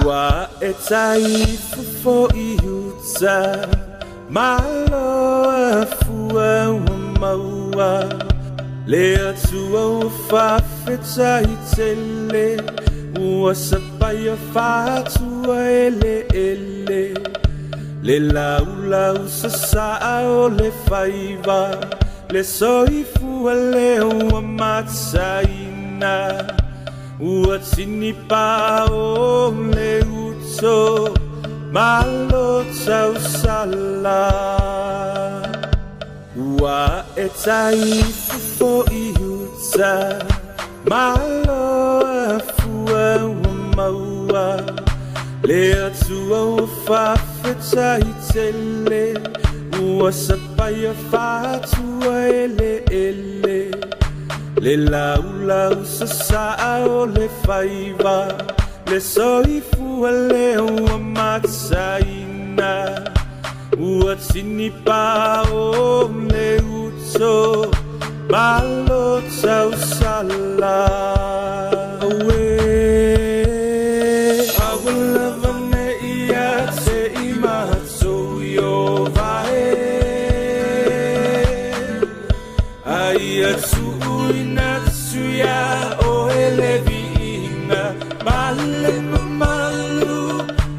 Ua e tai fofo i uta, Malo afua ua maua, Le Atua ua faafetai tele, Ua sapaia faatua eleele, Le laulau sasaa o le faiva, Le soifua lea ua mataina, Ua tinipa o le uto, Malo tausala. Ua e tai fofo i uta, Malo afua ua maua, Le Atua ua faafetai tele, Ua sapaia faatua eleele, Le laulau sasaa o le faiva, Le soifua lea ua mataina, Ua tinipa o le uto, Malo tausala. Auē, aua lava ne i ia te i matou Ieova e, A ia tuuina atu iā oe le viiga ma le mamalu,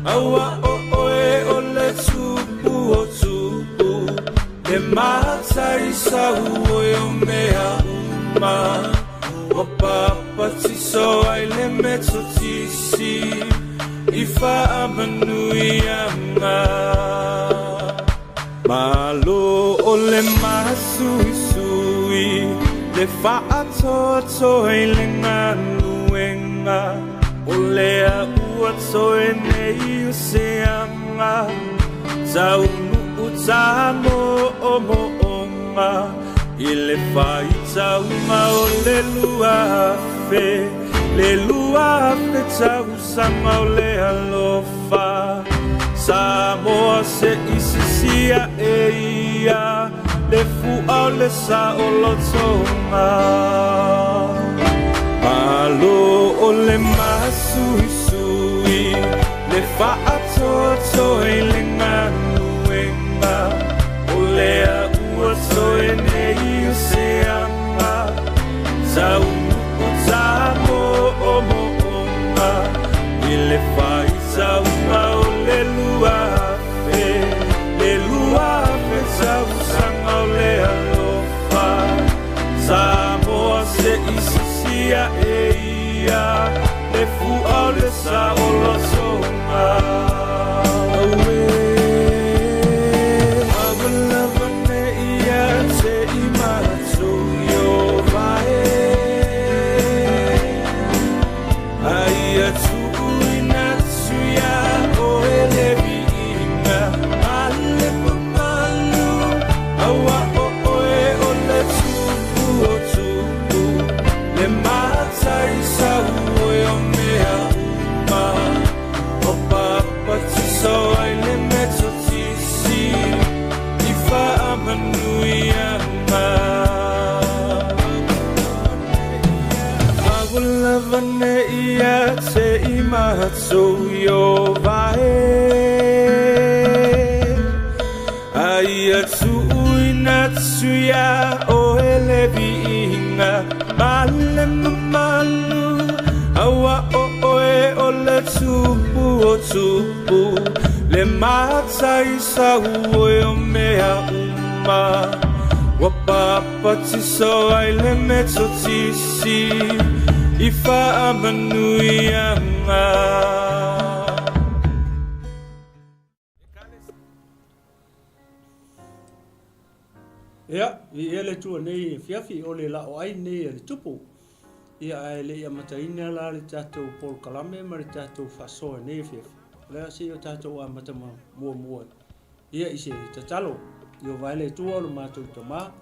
Aua o oe o le Tupu o tupu, Le Matai sau oe o mea uma, Ua papatiso ai le Metotisi i faamanuiaga. Malo o le masuisui, le faatoatoa i le galuega, O lea ua toe nei o se aga, Taunuu tamoomooga, I le faitauga o le 2000, Le 2000 tausaga o le alofa, Samoa se i sisia e ia, Le fua o le saolotoga. Malo o le masuisui, Le faatoatoa i le galuega, O lea ua toe nei o se aga, Taunuu tamoomooga, I le faitauga o le 2000, Le 2000 tausaga o le alofa, Samoa se i sisia e ia, Le fua o le saolotoga. Auē, aua lava ne i ia te i matou Ieova e, A ia tuuina atu iā oe le viiga ma le mamalu, Aua o oe o le Tupu o tupu, Le Matai sau oe o mea uma, Ua papatiso ai le Metotisi i faamanuiaga. Aua lava ne i ia te i matou Ieova e, A ia tuuina atu iā oe le viiga ma le mamalu, Aua o oe o le Tupu o tupu, Le Matai sau oe o mea uma, Ua papatiso ai le Metotisi i faamanuiaga. Ia, viia le Atua nei afiafi, o le laoai nei a le Tupu. Ia, ae le i amataina la le tatou polokalame ma le tatou faasoa nei afiafi, o le a se i o tatou amata ma muamua ia i se tatalo. Ieova e le Atua o lo matou Tama,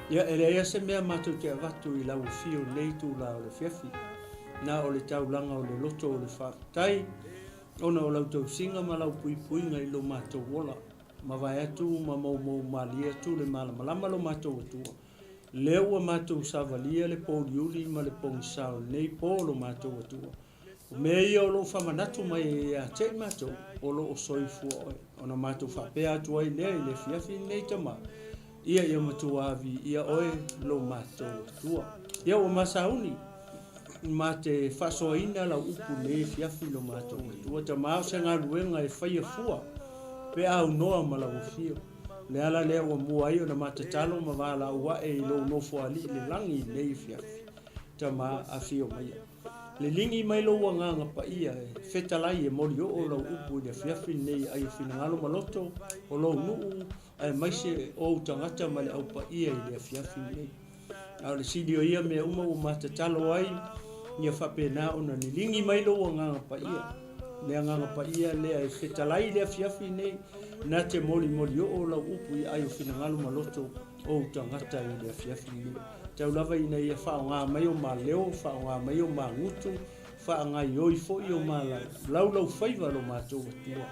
ia e leai lava se mea matou te avatu i lau afio i lenei itula o le afiafi, na o le taulaga o le loto o le faafetai, ona o lau tausiga ma lau puipuiga i lo matou ola. mavae atu ma moumou malie atu le malamalama lo matou Atua, lea ua matou savalia le pouliuli ma le pogisa o lenei po lo matou Atua. O mea ia o lo o faamanatu mai ai ia te i matou o lo o soifua oe. Ona matou faapea atu ai lea i le afiafi lenei, Tama, ia ia matua viia oe lo matou Atua. Ia ua masauni ma te faasoaina lau upu i lenei afiafi lo matou Atua. Tama, o se galuega e faia fua pe a aunoa ma lau afio. O le ala lea ua mua ai ona ma tatalo ma valaau ae i lou Nofoalii i le lagi i lenei afiafi. Tama, afio maia. Liligi mai lou Agaga Paia e fetalai e molioo lau upu i le afiafi lenei ai o finagalo ma loto o lou nuu aemaise o ou tagata ma le au paia i le afiafi lenei. A o le sili o ia mea uma ua ma tatalo ai ia faapena ona liligi mai lou Agaga Paia, le Agaga Paia lea e fetalai i le afiafi lenei na te molimolioo lau upu i ai o finagalo ma loto o ou tagata i le afiafi lenei. Tau lava ina ia faaaoga mai o ma leo, faaaoga mai o ma gutu, faagaioi foi o ma laulaufaiva lo matou Atua.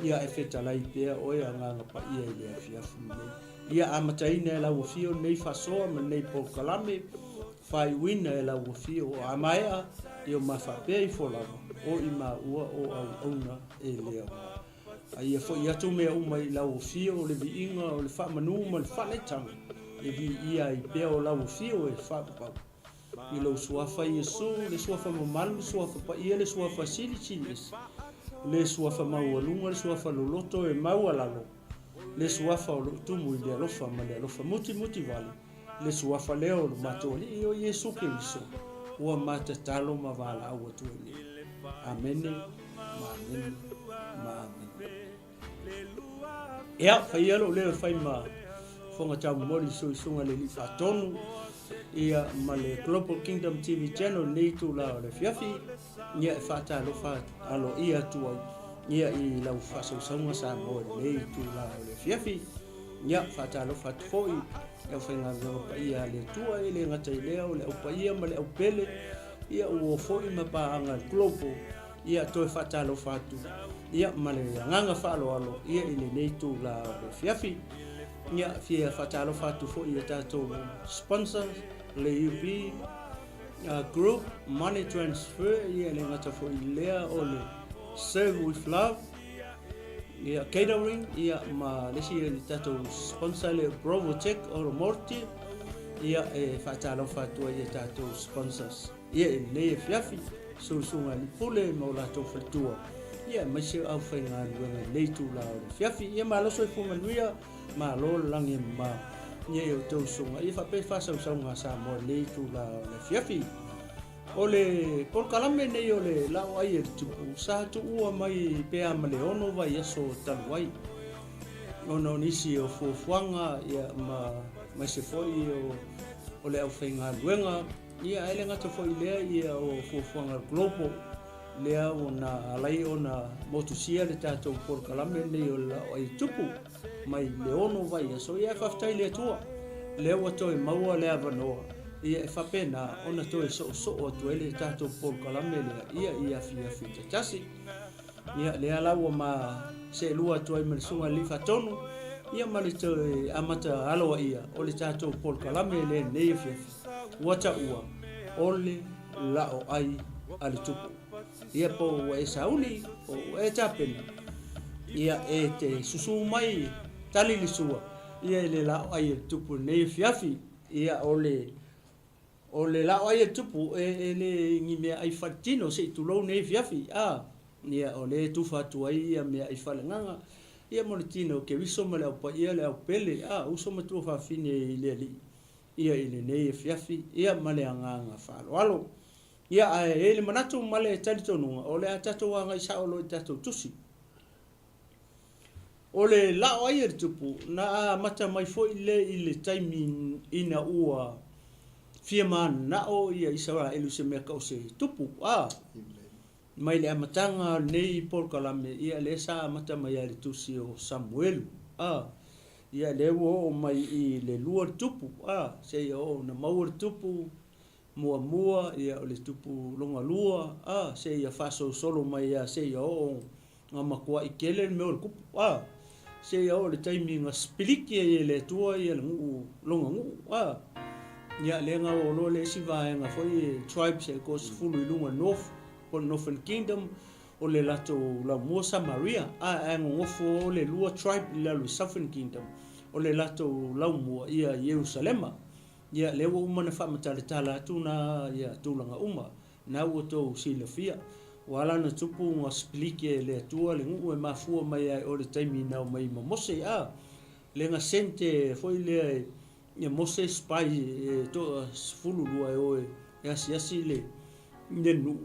Ia e fetalai pea oe Agaga Paia i le afiafi lenei. Ia amataina e lau Afio lenei faasoa ma lenei polokalame, faaiuina e lau Afio o a maea, ia ma faapea ifo lava, o i maua o auauna e le aoga. A ia foi atu mea uma i lau afio o le viiga o le faamanu ma le faalaitaga, e viia ai pea o lau afio e faapapau. I lou Suafa Iesu, le Suafa mamalu, le Suafa paia, le Suafa silisili ese, le Suafa maualuga, le Suafa loloto e maualalo, le Suafa o loo tumu i le alofa ma le alofa mutimuti vale, le Suafa lea o lo matou Alii o Iesu Keriso, ua matatalo ma valaau atu ai nei. Amene, ma amene, ma amene. Ia, fai ia lou leo e fai ma fofoga taumomoli i suisuga le Alii Faatonu, ia, ma le Global Kingdom TV Channel i lenei itula o le afiafi, ia, e faatalofa aloaia atu ai, ia, i lau faasausauga Samoa i lenei itula o le afiafi. Ia, faatalofa atu foi i le aufaigaluega paia a le Atua, e le gata i lea o le au paia ma le au pele, ia ua o foi ma paaga le Global, ia toe faatalofa atu, ia ma le agaga faaaloalo, ia i lenei itula o le afiafi. Ia, fia faatalofa atu foi i a tatou sponsors, le UB Group Money Transfer, ia e le gata foi i lea o le Serve with Love, Ia, catering, ia, ma le isi le tatou sponsor le Brovotech Automotive, ia, e faatalofa atu ai i a tatou sponsors. Ia, i lenei afiafi, susuga i Pule ma o latou faletua, ia, aemaise o aufaigaluega i lenei itula o le afiafi. Ia, malo soifua manuia, malo le lagi e mama, ia, i outou usuga, ia, faapea faasausauga a Samoa i lenei itula o le afiafi. O le polokalame nei o le Laoai e le Tupu sa tuua mai pe a ma le 6 vaiaso talu ai ona o nisi o fuafuaga ia ma aemaise foi o le aufaigaluega ia ae le gata foi i lea ia o fuafuaga global lea ua na ala ai ona motusia le tatou polokalame nei o le Laoai e le Tupu mai le 6 vaiaso. Ia faafetai i le Atua, lea ua toe maua le avanoa, ia e faapena ona toe soosoo atu ai le tatou polokalame lea, ia i afiafi taitasi. Ia lea la ua ma seelua atu ai ma le Susuga i le Alii Faatonu, ia ma le toe amata aloaia o le tatou polokalame lea i lenei afiafi, ua taua o le Laoai a le Tupu. Ia po ua e sauni, po ua e tapena, ia e te susu mai tali le sua, ia i le laoai e le Tupu i lenei afiafi. Ia o le, o le laoai e le Tupu, e, e le ni meaai faletino se i tulou nei afiafi, a, ia o lea e tufa atu ai ia meaai faaleagaga, ia mo le tino o Keriso ma le Au Paia, le Au Pele, a, uso ma tuafafine i le Alii, ia i lenei afiafi, ia ma le agaga faaaloalo. Ia, ae i ai le manatu ma le talitonuga, o le a tatou agai sao loa i tatou tusi. O le laoai e le Tupu, na amata mai foi le i le taimi ina ua fia mananao ia Isaraelu i se mea tau se tupu, a, mai le amataga o lenei polokalame, ia lea sa amata mai ai le tusi o Samuelu, a, ia lea ua oo mai i le lua le tupu, a, seia oo ina maua le tupu muamua, ia o le tupu lona lua, a, seia faasolosolo mai lava seia oo ina matuai tele le mea o le tupu, a, Seia oo i le taimi na sipiliki ai e le Atua ia le nuu lona nuu a. Ia lea na oo loa le isi vaega foi e tribes e toasefulu i luga north po o le Northern Kingdom o le latou laumua Samaria a ae nonofo o le lua tribe i lalo i Southern Kingdom o le latou laumua ia Ierusalema. Ia lea ua uma ona faamatalatala atu na ia tulaga uma. Na ua outou silafia, ua ala ona tupu na sipiliki e le Atua le nuu e mafua mai ai o le taimi na omai ma Mose, a le na sente foi lea e Mose spy e toa 12 e o e asiasi le nuu,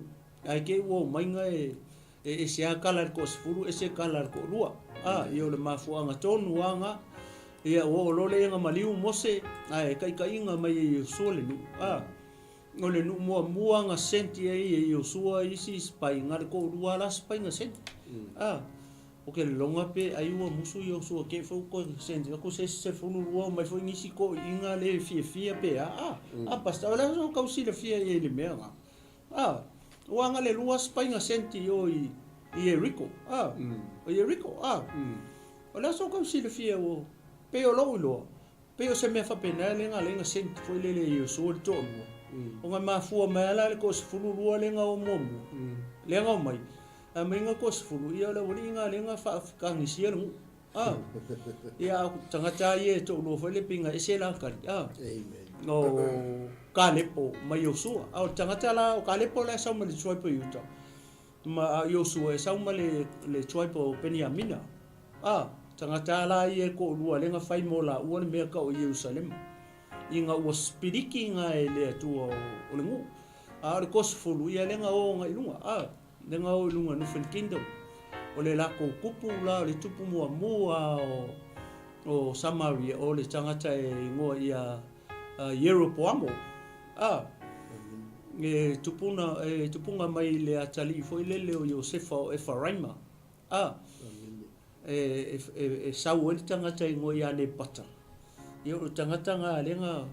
ae te i ua omai na e ese lava tala a le toasefulu ese tala a le toalua. A, ia o le mafuaaga tonu lava na. Ia ua oo loa lea ina maliu Mose ae taitaiga mai e Iosua le nuu. A. O le nuu muamua na sent ai e Iosua isi spy, na le toalua la spy na sent. A, o ke lologa pe ai ua musu Iosua ke foi ko sent aku se isi 12 omai foi nisi toeaiina le fiafia pe a. A, a pastor, o le a so kau silafia i ai le mea na. A, ua na le lua spy na sent i o i Ieriko. A, o Ieriko. A, o le a so kau silafia ua pei o lou iloa. Pei o se mea faapena lea na ala ai na sent foi lele e Iosua le toalua, ona e mafua mai lava la le toasefulu lua lea na o muamua, lea na omai, ae omai na toasefulu, ia o le aualii na lea na faafekagisia le nuu. A, ia a o tagata lava ia e toalua foi lea pei na ese la tali, a, o Kalepo ma Iosua. A o le tagata la, o Kalepo la e sau mai le tribe o Iuta, ma a o Iosua e sau ma le, le tribe o Peniamina. A, tagata la ia e toalua lea na fai mo laua le mea tau o Ierusalema, ina ua sipiliki na e le Atua o le nuu. A o le toasefulu, ia lea na o agai i luga, a, lea na o i luga Northern Kingdom. O le latou tupu la, o le tupu muamua o Samaria, o le tagata e igoa ia Ieropoamo. A, e tupuna, e tupunga mai le atalii foi lele o Iosefa o Efaraima. A, e sau ai le tagata i igoa ia Lepata. Ia o le tagata na lea na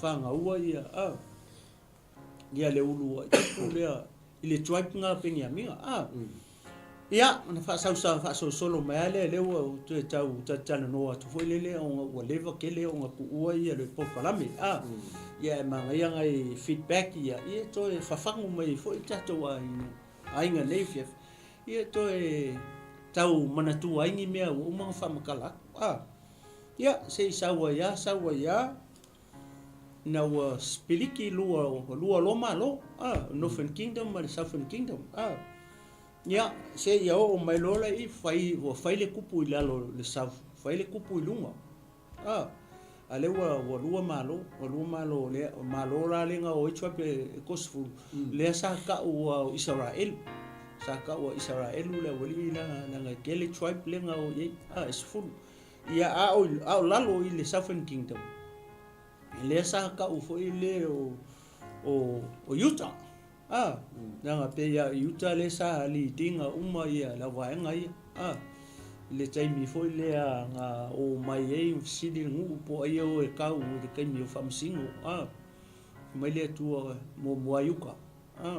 fangaua ia, a, ia le ulu tupu lea i le tribe na Peniamina. A, ia, ona faasausa faasolosolo mai lava lea, lea ua toe tau talatalanoa atu foi lele ona ua leva tele ona tuua ia le polokalame. A, ia e manaia nai feedback ia, ia toe fafagu mai ai foi le tatou aiga, aiga nei afiafi. Ia toe tau manatua ai ni mea ua uma ona faamatala atu. A, ia, se i sau ai lava, sau ai lava, ina ua sipiliki lua, lua loa Malo, a, Northern Kingdom ma le Southern Kingdom, a. Ia, seia oo mai loa la i, fai, ua fai le kupu i lalo i le South, fai le kupu i luga. A, a lea ua, ua lua Malo, ua lua Malo lea, o Malo la lea na o ai tribe e toasefulu, lea sa tau o Isaraelu. Sa tau o Isaraelu le aualii la, leaga e tele tribe lea na o i ai, a, e sefulu. Ia, a o, a o lalo i le Southern Kingdom, lea sa tau foi lea o, o, o Iuta. A, leaga pei lava i uta lea sa lead ina uma ia le vaega ia. A, i le taimi foi lea na omai ai ma fesili le nuu po o ai e o e kau i le taimi o faamasino. A, fai mai le Atua muamua ai uta. A,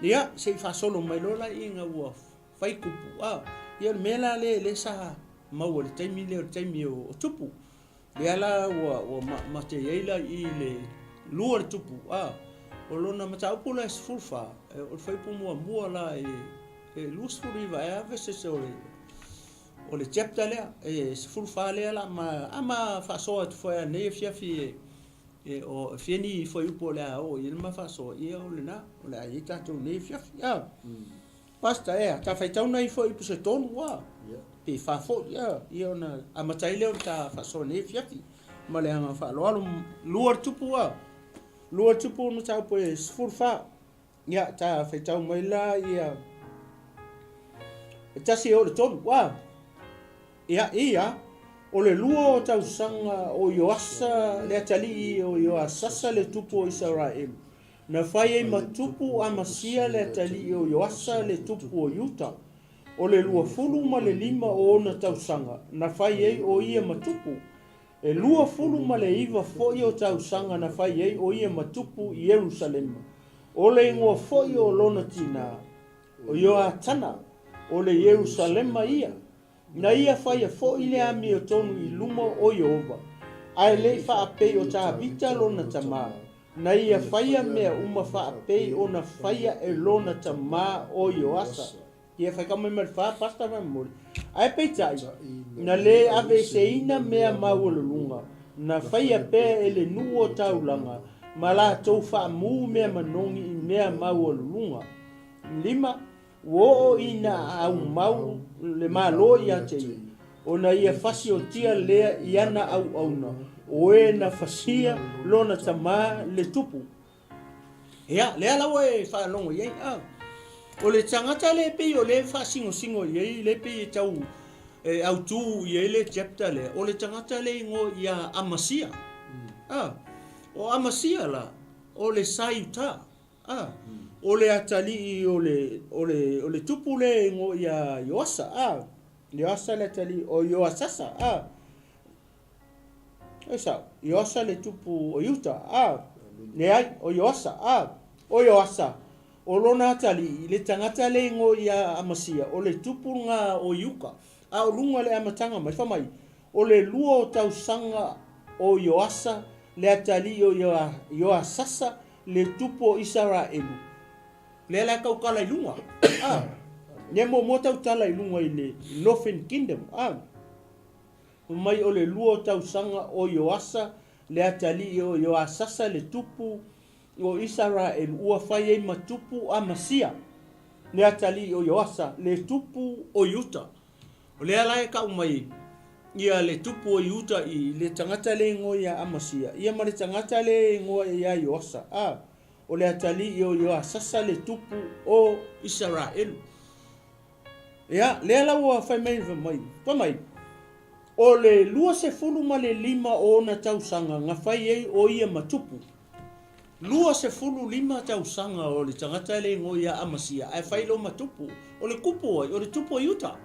ia, se i faasolo mai loa la ina ua fai tupu. A, ia o le mea la lea lea sa maua i le taimi lea o le taimi o tupu. Lea la ua, ua mate ai la i le lua le tupu, a, o lona mataupu la e 14, o le fuaiupu muamua la e, e 29 ea verses o le, o le chapter lea, e 14 lea la ma, a ma faasoa atu foi nei afiafi e, e, o fia ni fuaiupu o le a oo i ai le ma faasoa, ia o lena, o le a i ai tatou nei afiafi, a. Pastor, Ea, ta faitau nai fuaiupu se tolu a, pe fa foi, a, ia ona amata ai lea o le ta faasoa nei afiafi. Ma le agaga faaaloalo, lua le tupu a, lua le tupu mataupu e 14. Ia, ta faitau mai la ia, e tasi e oo i le tolu, a. Ia, ia, o le lua o tausaga o Ioasa le atalii o Ioasasa le tupu o Isaraelu, Na fai ai ma tupu Amasia le atalii o Ioasa le tupu o Iuta, o le 25 o ona tausaga, na fai ai o ia ma tupu, e 29 foi o tausaga na fai ai o ia ma tupu i Ierusalema. O le igoa foi o lona tinā, o Ioatana, o le Ierusalema ia. Na ia faia foi le amiotonu i luma o Ieova, ae le i faapei o Tavita lona tamā, na ia faia mea uma faapei ona faia e lona tamā o Ioasa. Ia fai ka mai ma le fa pasta ma momoli. Ae peitai, na lē aveeseina mea maualuluga na faia pea e le nuu o taulaga ma latou faamū mea manogi i mea maualuluga. Lima, Ua oo ina aumau le Malo ia te ia, ona ia fasiotia lea i ana auauna, o e na fasia lona tamā le tupu. Ia, lea la ua e faalogo i ai, a. O le tagata lea e pei o lea e faasingosingo i ai, lea e pei e tau e autū i ai le chapter lea, o le tagata lea e igoa ia Amasia. A. O Amasia la, o le sa Iuta. A, o le atalii o le, o le, o le tupu lea e igoa ia Ioasa, a, Ioasa le atalii, o Ioasasa, a, e sao, Ioasa le tupu o Iuta, a, leai, o Ioasa, a, o Ioasa, o lona atalii, le tagata lea e igoa ia Amasia, o le tupu lena o Iuta, a o luga le amataga mai, fai mai, O le lua o tausaga o Ioasa le atalii o Ioasasa le tupu o Isaraelu. Lea la e tautala i luga, a. Lea muamua tautala i luga i le Northern Kingdom, a. Fai mai o le lua o tausaga o Ioasa le atalii o Ioasasa le tupu o Isaraelu ua fai ai ma tupu Amasia le atalii o Ioasa le tupu o Iuta. O lea la e tau mai ia le tupu o Iuta i le tagata le igoa ia Amasia, ia ma le tagata le igoa ia Ioasa, a, o le atalii o Ioasasa le tupu o Isaraelu. Ia, lea la ua fai mai, fai mai, fai mai, o le 25 o ona tausaga na fai ai o ia ma tupu. 25 tausaga o le tagata le igoa ia Amasia ae fai loa ma tupu. O le tupu ai? O le tupu o Iuta.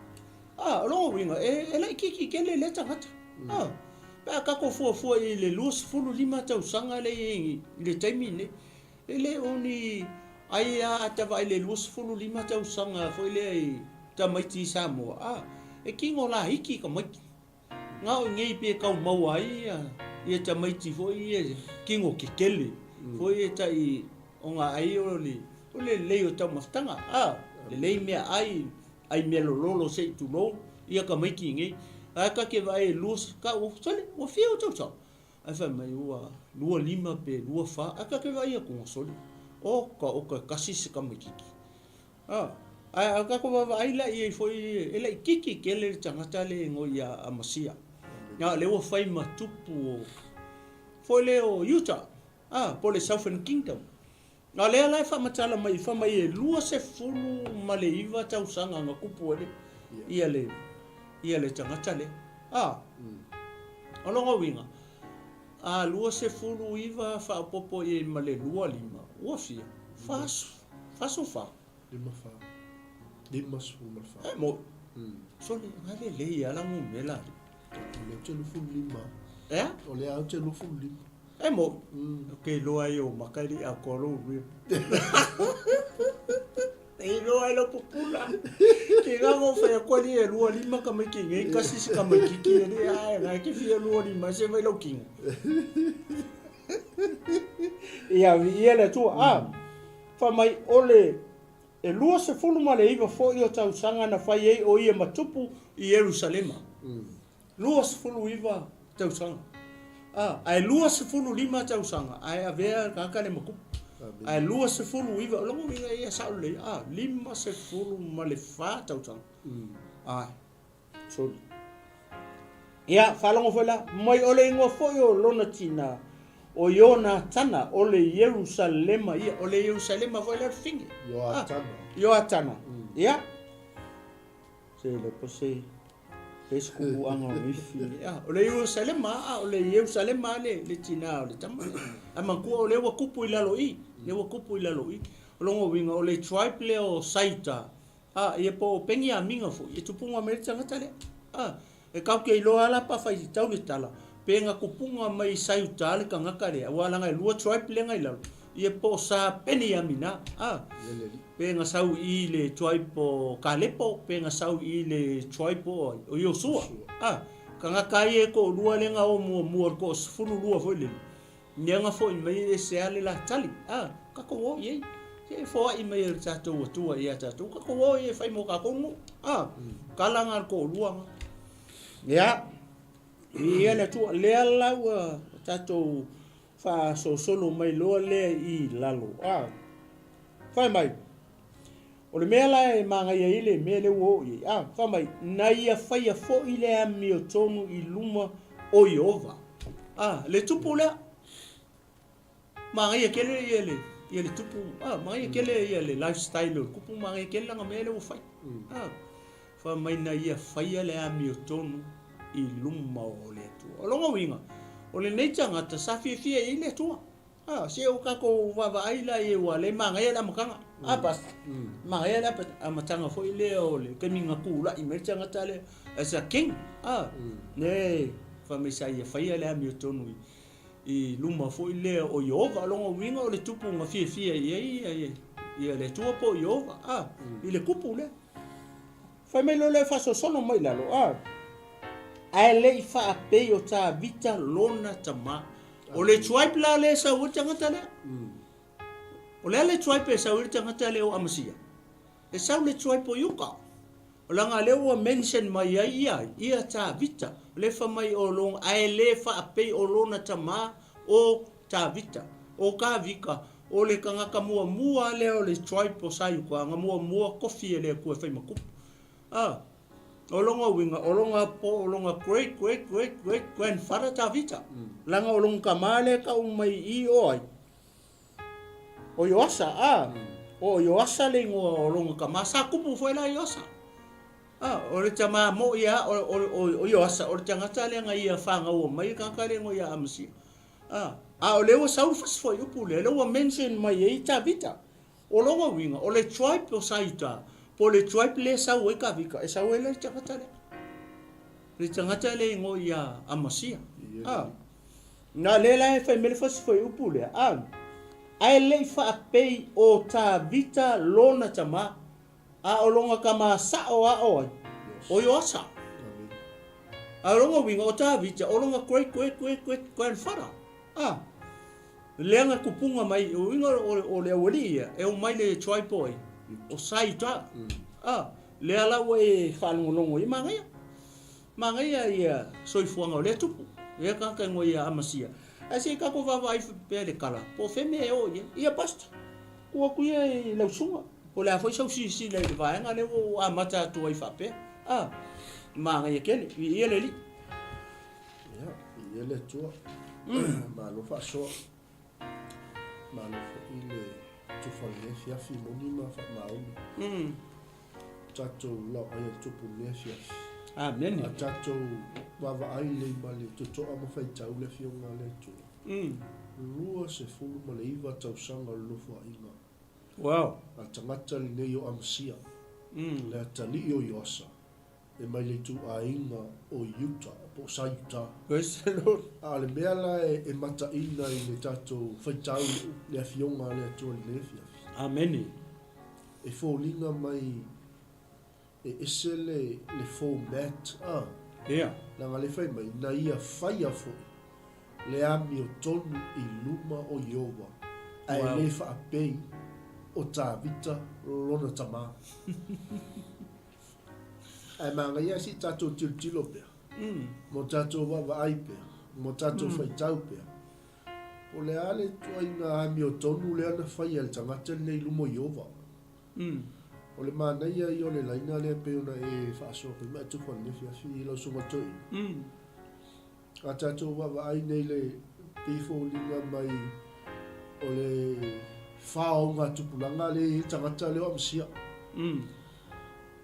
A, o lona uiga, e, e laitiiti tele lea tagata. A, pe a tatou fuafua i le 25 tausaga lea e i ai i le taimi lenei, e le o ni ai lava a ta vaai i le 25 tausaga foi lea i tamaiti i Samoa, a, e tino laiti tamaiti. Na o nei pe tau maua ai ia tamaiti foi ia kino kekele foi ia tai ona ai o le o le lelei o taumafataga a lelei mea ai ai mea lololo se i tulou ia tamaiti nei ae ta te vaai e lua ka ua sole ua fia o tausaga ae fai mai ua 25 pe 24 ae ta te vaai atu sole oka oka e kasi se tamaititi A, ae a tatou vaavaai la i ai foi, e laitiiti tele le tagata lea e igoa ia Amasia. A o lea ua fai ma tupu o, foi lea o Iuta, a, po o le Southern Kingdom. A o lea la e faamatala mai, fai mai e 29 tausaga na tupu ai le, ia le, ia le tagata lea. A, o lona uiga, a 29 faaopoopo i ai ma le 25, ua fia? 40. 44. Lima fa. Lima sefulu ma le fa. E mo. Sole, nga le lei ala numera le. O lea ou te 25. Ea? O lea ou te 25. E mo. Ke iloa ai o maka i le atoa lou rib. E iloa ai lau pupula. Ke nga ngo whai atu ali e 25 tamaiti nei, kasi se tamaititi e le ae, ngai ke fia 25 se vai lau kingo. Ia, viia le Atua. A, fai mai, o le e 29 foi o tausaga na fai ai o ia ma tupu i Ierusalema. 29 tausaga. A, ae 25 tausaga ae avea le tagata lea ma tupu. Ae 29, o lona uiga ia sao lelei, a, 54 tausaga. Ae. Sorry. Ia, faalogo foi la, mai o le igoa foi o lona tina, o Ionatana, o le Ierusalema ia, o le Ierusalema foi lea o le fine. Ioatana. Ah, Ioatana. Ia. Se le po se se skubuanga o ni fine. Ah, o le Ierusalema, ah, o le Ierusalema le le tina o le tama. A matua o le ua kupu i lalo i, le ua kupu i lalo i. O lona uiga o le tribe lea o Saita, A, ia po o Peniamina foi, e tupuga mai ai le tagata lea. A, e tatou te iloa lava la pe afai tau le tala, pe na tupuga mai i Saiuta le tagata lea, aua leaga e lua tribe lea na i lalo. Ia po o sa Peniamina, a. Pe na sau i le tribe o Kalepo, pe na sau i le tribe o ai, o Iosua. A, tagata ia e toalua lea na o muamua i le toasefululua foi lele, lea na foi mai e ese lava le la tali. A, tatou o i ai. Se e foai mai e le tatou Atua ia tatou, tatou o i ai e fai mo tatou nuu. A, tala na a le toalua na. Ia, viia le Atua, lea la ua tatou faasolosolo mai loa lea i lalo. A, fai mai, o le mea la e manaia ai le mea lea ua oo i ai, a, fai mai, na ia faia foi le amiotonu i luma o Ieova. A, le tupu lea. Manaia tele ia le, ia le tupu, a, manaia tele ia le lifestyle o le tupu, manaia tele lana mea lea ua fai. A, fai mai na ia faia le amiotonu i luma o le Atua. O lona uiga, o lenei tagata sa fiafia i ai le Atua. A, se o tatou vaavaai la i ai aua o lea e manaia le amataga. A, Pastor? Manaia le amataga foi lea o le taimi na tulai mai le tagata lea as a king. A, lea e fai mai sa ia faia le amiotonu i i luma foi lea o Ieova. O lona uiga o le tupu na fiafia i ai ia le Atua po o Ieova, a, i le tupu lea. Fai mai loa lea faasolosolo mai i lalo, a, ae le i faapei o Tavita lona tama. O le tribe la lea e sau ai le tagata lea. O le a le tribe e sau ai le tagata lea o Amasia? E sau le tribe o Iuta. O leaga lea ua mention mai ai ia ia Tavita. O lea fai mai o lona, ae le faapei o lona tama o Tavita. O Tavita, o le tagata muamua lea o le tribe o Saiuka na muamua tofi e le Atua e fai ma tupu. A, o lona uiga, o lona po o lona great great great great grandfather Tavita. Leaga o lona tama lea e tau mai i i o ai? O Ioasa, a, o Ioasa le igoa o lona tama, sa tupu foi la Ioasa. A, o le tama mo'i a o, o, o, o Ioasa, o le tagata lea na ia fānaua mai le tagata lea igoa ia Amasia. A, a o lea ua sau le fasi fuaiupu lea, lea ua mention mai ai Tavita. O lona uiga, o le tribe o Saiuta, po o le tribe lea e sau ai Tavita, e sau ai la le tagata lea. Le tagata lea e igoa ia Amasia. A, na lea la e fai mai le fasi fuaiupu lea, a, ae le i faapei o Tavita lona tama, A o lona tama sao a o ai? O Ioasa. A o lona uiga o Tavita, o lona great great great great grandfather. A, lea na tupuga mai, o uiga o le aualii ia, e omai le tribe o ai? O Saiuta. A, lea la ua e faalogologo i ai, manaia. Manaia ia soifuaga o lea tupu. Lea tagata e igoa ia Amasia. Ae se i tatou vaavaai pea le tala, po o fea mea e oo i ai. Ia Pastor, tuu atu ia i lau susuga. Po o le a foi sau silasila i le vaega lea ua ou amata atu ai faapea. A, manaia tele, viia le Alii. Ia, viia le Atua. Malo faasoa. Malo foi le tufa i lenei afiafi, moni ma faamaoni. Tatou laoai a le Tupu i lenei afiafi. Amene. A tatou vaavaai lelei ma le totoa ma faitau le Afioga a le Atua. 29 tausaga o le nofoaiga. Wow. A le tagata lenei o Amasia, le atalii o Ioasa, e mai le ituaiga o Iuta, po o Saiuta. Praise the Lord. A o le mea la e mataina i le tatou faitau le Afioga a le Atua i lenei afiafi. Amene. E foliga mai e ese le, le format, a. Ia. Leaga le fai mai, na ia faia foi le amiotonu i luma o Ieova, ae Wow. le faapei o Tavita lona tamā. Ae manaia si tatou tilotilo pea, mo tatou vaavaai pea, mo tatou faitau pea. Po o le a le ituaiga amiotonu lea na faia e le tagata lenei i luma o Ieova. O le manaia ia o le laina lea pei ona e faasoa foi ma e tufa i lenei afiafi i lau susuga toeaina. A tatou vaavaai nei le pei foliga mai o le faogatupulaga lea e i ai tagata lea o Amasia.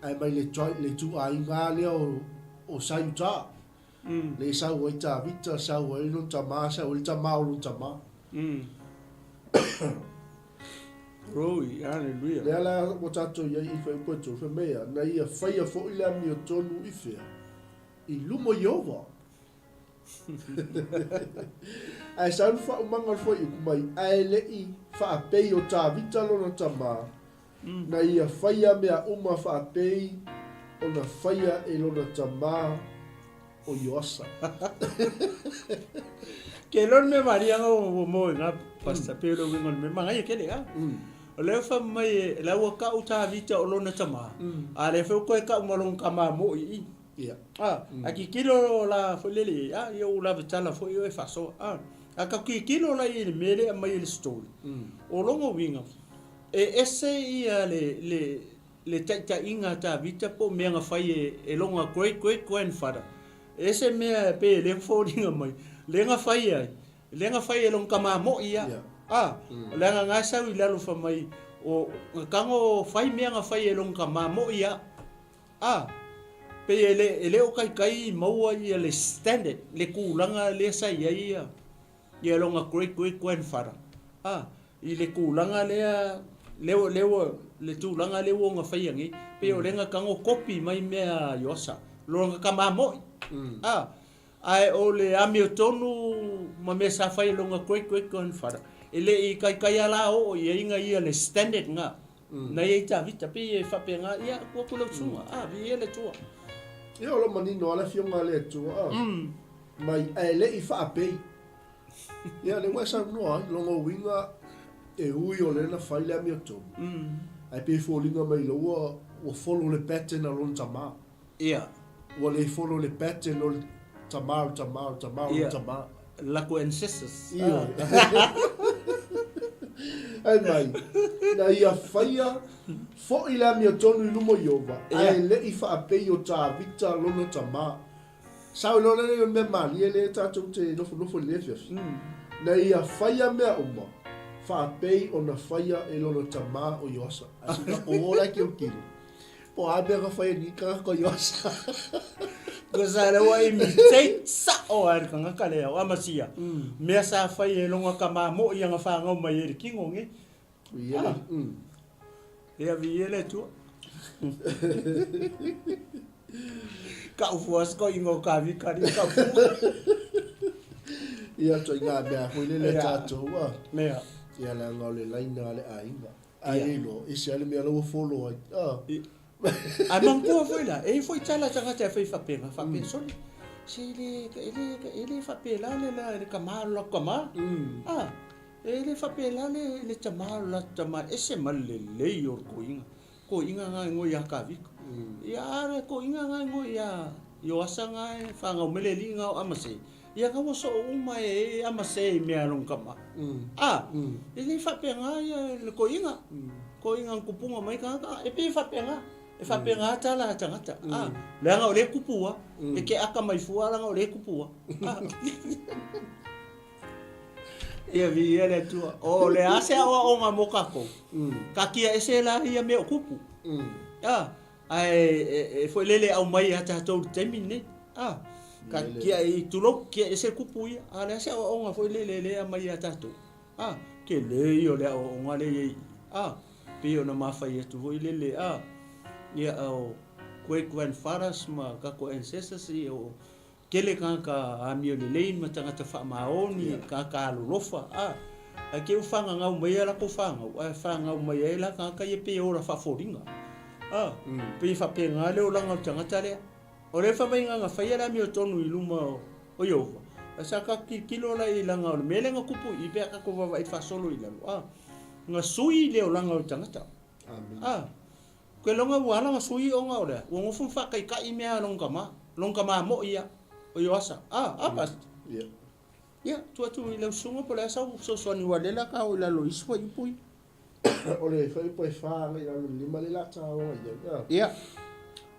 Ae mai le le ituaiga lea o Saiuta. Lea e sau ai Tavita, sau ai lona tama, sau ai le tama o lona tama. Glory, hallelujah. Lea la ua tatou i ai i Fuaiupu e 3, fai mai a, na ia faia foi le amiotonu i fea? I luma o Ieova. Ae sau le faaumaga o le fuaiupu mai, ae le i Faapei o Tavita lona tamā, na ia faia mea uma faapei ona faia e lona tamā o Ioasa. Ke lon me maria ngo mo nga pasta pe lo ngo me manga ke le a. O le fa mai la ua ka u Tavita o lona tamā. A le fe ko e ka mo lon kama mo i. Ia. A, a kikilo la foi lele a ia u lave tala foi o e faso. A, a ka kikilo la i le mele a mai le story. O longo winga. E ese ia le le le taitaiga a Tavita po o mea na fai e, e lona great great grandfather. E ese mea pe e le foliga mai, le na fai ai, le na fai e lona tama moi ia. Yeah. A, o le agaga e sau i lalo fai mai, o na tago fai mea na fai e lona tama moi ia. A, pei e le, e le o kaikai i maua ia le standard, le tulaga lea sa i ai ia, ia lona great great grandfather. A, i le tulaga lea, lea, lea ua, le tulaga lea ua ona faia nei, pei o lea na tago kopi mai mea a Ioasa, lona tama moi. A, ae o le amiotonu ma mea sa fai e lona great great grandfather, e le i kaikai a la oo i ai na ia le standard na, na i ai Tavita, pei e faapena, ia, ua atu lau susuga, a, viia le Atua. Ia, o lo o manino lava le Afioga a le Atua, a, mai, ae le i faapei. Ia, lea ua e saunoa ai, lona uiga e ui o lea na fai le amiotonu, ae pei e foliga mai loa ua follow le pattern a lona tama. Ia. Ua le follow le pattern o le tama, o le tama, o le tama, o le tama. Lakou ancestors. Ioe. Ae mai, na ia faia foʻi le amiotonu i luma o Ieova, ae le i faapei o Tavita lona tama. Sao loa lea o le mea malie lea tatou te nofonofo i lenei afiafi. Na ia faia mea uma, faapei ona faia e lona tama o Ioasa. Ae sina o la e tilotilo. Po o a mea na faia e ni tagata o Ioasa. Because lea ua imitate sao lava e le tagata lea o Amasia, mea sa fai e lona tama moi ana fanau mai ai i le tino nei. Ia, Ia viia le Atua. Kau fua se koʻiga o ka vikari kau fua. Ia ituaiga mea foi lele a tatou a. Mea. Ia leaga o le laina a le aiga. Ai e iloa, ese lava le mea la ua follow ai. A. Ae manatua foi la, e i ai foi tala a tagata e fai faapena, faapea, sole, se e le, e le, e le faapela le la le tama o le latou tama. A, e le faapela le, le tama o le latou tama, e ese ma le lelei o le toeaina. Koiga nga e ngoi ia Kavika. Ia are koiga nga e ngoi ia Ioasa nga e whangau mele li nga o Amase. Ia nga ua soo uma e Amase i mea long kama. A, e le whapenga ia le koiga. Koiga ng kupunga mai ka ka, e pe whapenga. E whapenga tala a tangata. A, leanga o le kupua, e ke aka mai fua langa o le kupua. A. Ia viia le Atua. O le a se aoaoga mo kākou? Ka kia ese la ia mea o kupu. A, ae e foi lele au mai ia tātou le taimi nei. A, ka kia i tulou, kia ese kupu ia. A le a se aoaoga foi lele lea mai ia tātou. A, ke le ia o le aoaoga le ia i. A, pei ona mafai atu foi lele a, ia o great grandfathers ma kākou ancestors ia o Tele tagata amio lelei ma tagata faamaoni, tagata alolofa, a. Ae te i ua fagagau mai a latou fanau, ae fagagau mai ai la tagata ia pei e ola faafoliga. A, pei e faapena le olaga o le tagata lea. O lea fai mai na faia le amiotonu i luma o Ieova, ae sa tatou tilotilo la i laga o le mea lea na tupu i i pe a tatou vaavaai faasolo i lalo, a, na sui le olaga o le tagata. A. Ke loga ua ala na sui ona o le a? Ua nofo ma faataitai mea a lona tama, lona tama moi ia, o Ioasa. A, a Pastor? Ia. Ia, tuu atu i lau susuga po o le a sau fesoasoani ua lele a ta o i lalo i isi fuaiupu ia. O le fuaiupu e fa agai i lalo i le lima lea la ta o agai i ai. A. Ia.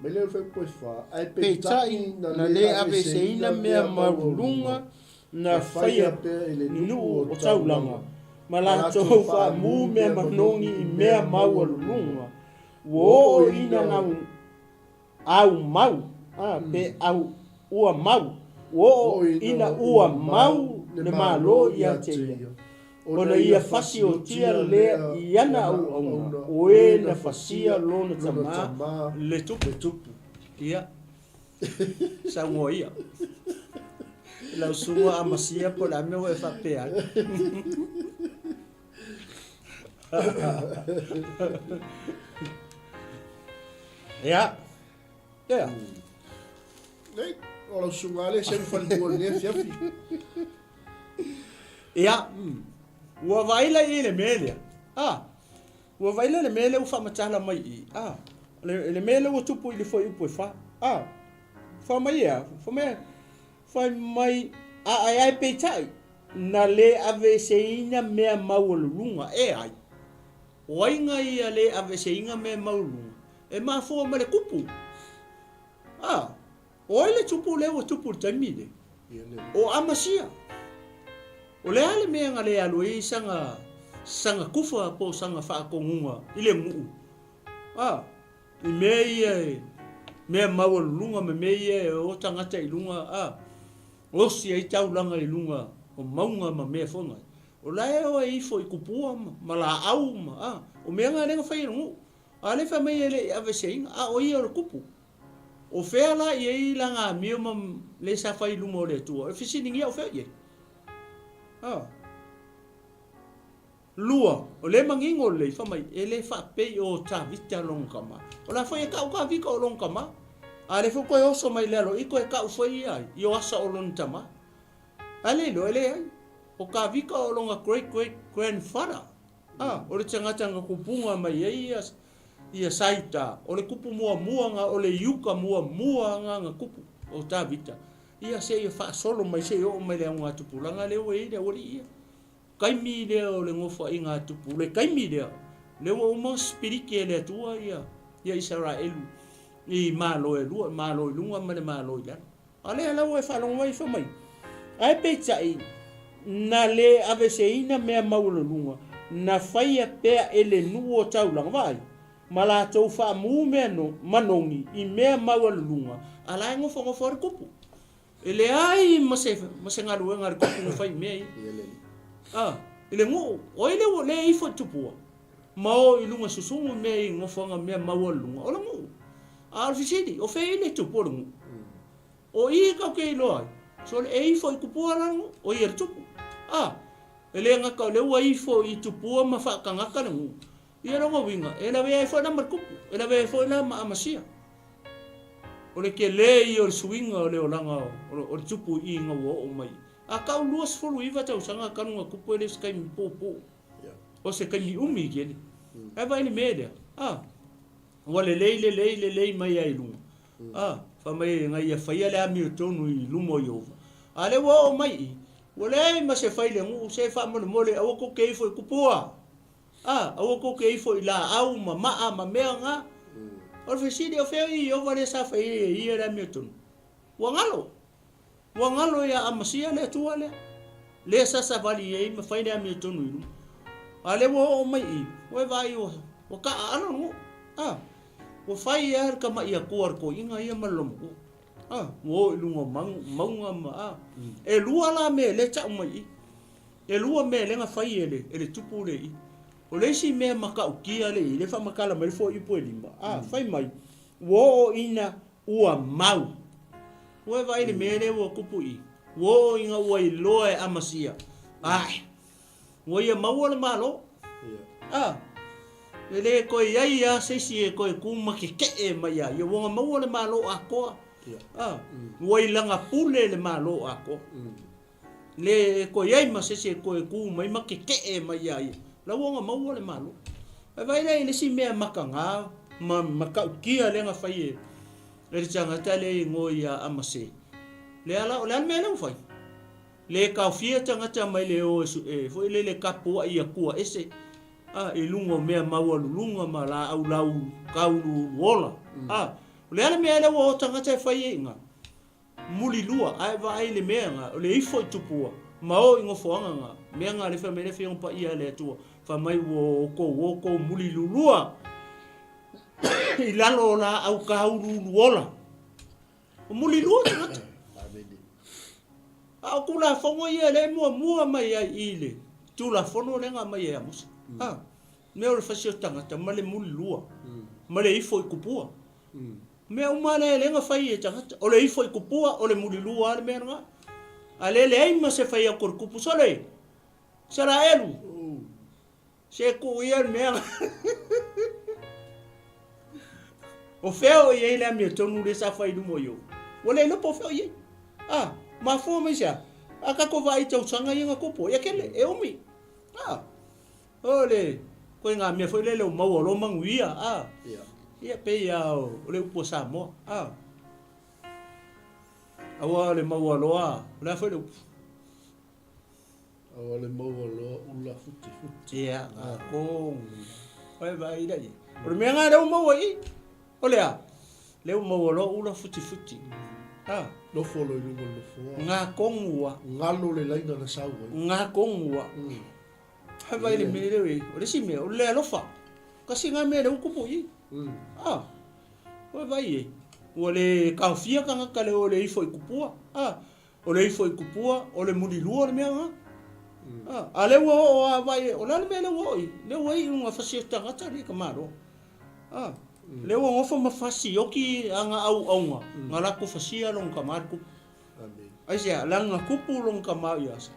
Mai lea o le fuaiupu e fa, ae peitai na le aveeseina mea maualuluga na faia pea i le nuu o taulaga, ma latou faamu mea manogi i mea maualuluga, ua oo ina nau au mau, a, pe au ua mau, ua oo ina ua mau le Malo ia te ia, ona ia fasiotia lea i ana auauna, o e na fasia lona tama le tupu. Ia. Saunoa ia. Lau susuga Amasia po o le a mea ua e faapea ai. Ia. Ia. Nei, o lau susuga lea seu falelua i lenei afiafi. Ia. Ua vaai la i le mea lea. Ah. Ua vaai la le mea lea ua faamatala mai i i. Ah. Le, le mea lea ua tupu i le fuaiupu e fa. Ah. Fai mai ea, fai mai, fai mai, a ae ae peitai, na le aveeseina mea maualuluga e ai. O ai nga ia le aveeseina mea maualuluga? E mafua ma le kupu. A, o ai le tupu lea ua tupu i le taimi lenei? O Amasia. O le a le mea na le alu ai saga, saga kufa po o saga faatonuga i le nuu? A, i mea ia e, mea maualuluga ma mea ia e o tagata i luga, a, osi ai taulaga i luga o mauga ma mea foi nai. O la e o e ifo i kupua ma, ma laau ma, a, o mea na lea na fai e le nuu. A lea fai mai e le i aveseina, a o ia o le kupu. O fea la i ai lana amio ma le sa fai i luma o le Atua? E fesiligia o fea i ai? A. Lua, o lea e manino lelei, fai mai, e le faapei o Tavita lona tama. O le a foi e tau Tavita o lona tama? A lea foi toe oso mai le aloaia toe tau foi ia ai, Ioasa o lona tama. A le iloa, e leai. O Tavita o lona great great grandfather. A, o le tagata na tupuga mai ai ia, ia Saita, o le kupu muamua na, o le iuka muamua na na tupu, o Tavita. Ia seia faasolo mai seia oo mai le augatupulaga lea ua i ai le aualii ia. Taimi lea o le nofoaiga a Tupu, le taimi lea, lea ua uma ona sipiliki e le Atua ia, ia Isaraelu i malo e lua, malo i luga ma le malo i lalo. A lea la ua e faalogo mai fai mai, ae peitai, na le aveseina mea maualuluga na faia pea e le nuu o taulaga, vaai, ma latou faamu mea no, manogi i mea maualuluga, a la e nofonofo ai le kupu. E leai ma se, ma se galuega a le kupu na fai i mea ia. A, i le nuu, o ai lea ua le ifo i tupua, ma o i luga susugu i mea i nofoaga mea maualuluga, o le nuu. A o le fesili, o fea i le tupu o le nuu? O i kau ke iloa ai, sole e ifo i tupua la le nuu, o ia le tupu. A, e le gata o lea ua ifo i tupua ma faatagata le nuu, ia lona uiga, e lavea ai foi la ma le tupu, e lavea ai foi la ma Amasia. O le tele ia o le suiga o le olaga o le tupu i ina ua oo mai. A kau 29 tausaga talu na tupu e le o se taimi puupuu, o se taimi umi tele. Ae vaai i le mea lea, a, ua lelei, lelei, lelei mai lava i luga, a, fai mai na ia faia le amiotonu i luma o Ieova. A lea ua oo mai i i, ua leai ma se fai le nuu, se faamolemole aua tou te ifo i kupua. A, aua tou te ifo i laau ma maa ma mea na. O le fesili, o fea i Ieova lea sa fai ai e ia le amiotonu? Ua galo. Ua galo ia Amasia le Atua lea, lea sa savali ai ma fai le amiotonu i luma. A lea ua oo mai i, ua e vaai ua, ua taaalo le nuu. A, ua fai lava le tama'i Atua a le toeaina ia ma le lomatua. A, ua oo i luga o mauga ma, a. E lua la mea lea e tau mai i. E lua mea lea na fai e le, e le tupu le i. O le isi mea matautia le i, lea e faamatala mai le fuaiupu e lima, a, fai mai, ua oo ina ua mau. Ua e vaai i le mea lea ua tupu i i? Ua oo ina ua iloa e Amasia, ae, ua ia maua le Malo. A, e le toe i ai lava se isi e toe tu ma tetee mai ia ia, ua na maua le Malo atoa. A, ua i lana pule le Malo atoa. Le e toe i ai ma se isi e toe tu mai ma tetee mai ia ia, la ua ona maua le Malo. Ae vaai la i le isi mea mataga ma matautia lea na fai e le tagata lea e igoa ia Amase. Lea la, o le a le mea lea ua fai? Le taofia tagata mai le o e foi lele tapuai i atua ese a, i luga o mea maualuluga ma laau lau kauluuluola. A, o le a le mea lea ua o tagata e fai ai i ina? Mulilua, ae vaai i le mea na, o le ifo i tupua, ma o i nofoaga na, mea na le fai mai le Afioga Paia a le Atua, fai mai ua outou o tou mulilulua i lalo o laau kauluuluola. O mulilua tagata. A o Tulafono ia lea e muamua mai ai i le Tulafono lea na aumai e Amosa. A, mea o le fasi o tagata ma le mulilua, ma le ifo i tupua. Mea uma lea e le na fai e tagata. O le ifo i kupua, o le mulilua lava le mea lena. A lea leai ma se fai atu o le kupu, Sole! Isaraelu! Se tuu ia le mea. O fea o i ai le amiotonu lea sa fai i luma o Iovi? Ua le iloa po o fea o i ai. A, mafua mai se a? A tatou vaai i tausaga ia na tupu ai, e tele, e umi. A, o le ituaiga mea foi lele o maua loa manuia, a. Ia, pei lava o le upu a Samoa, a. Aua o le maua loa, o le a foi le upu? Aua le maua loa ula futifuti. Ia, ko. Oi vai ila i. O le mea nga lea ua maua i. O le a? Lea ua maua loa ula futifuti. Ha. Nofo loa i luga o le nofoa. Nga kongua. Galo le laina na sau ai. Nga kongua. Hai vai le mea lea o le isi mea, o le le alofa. Kasi nga mea lea ua tupu i. Ah. Oi vai e. Ua le taofia tagata le o le ifo i kupua. Ah. O le ifo i kupua, o le mulilua le mea lena. A, a lea ua oo a vai, o le a le mea lea ua oo i? Lea ua iu ina fasi tagata le ka Malo. A, lea ua nofo ma fasioti ana auauna, na latou fasia lona tama le tupu. Aisea? Leaga na tupu lona tama i Asa.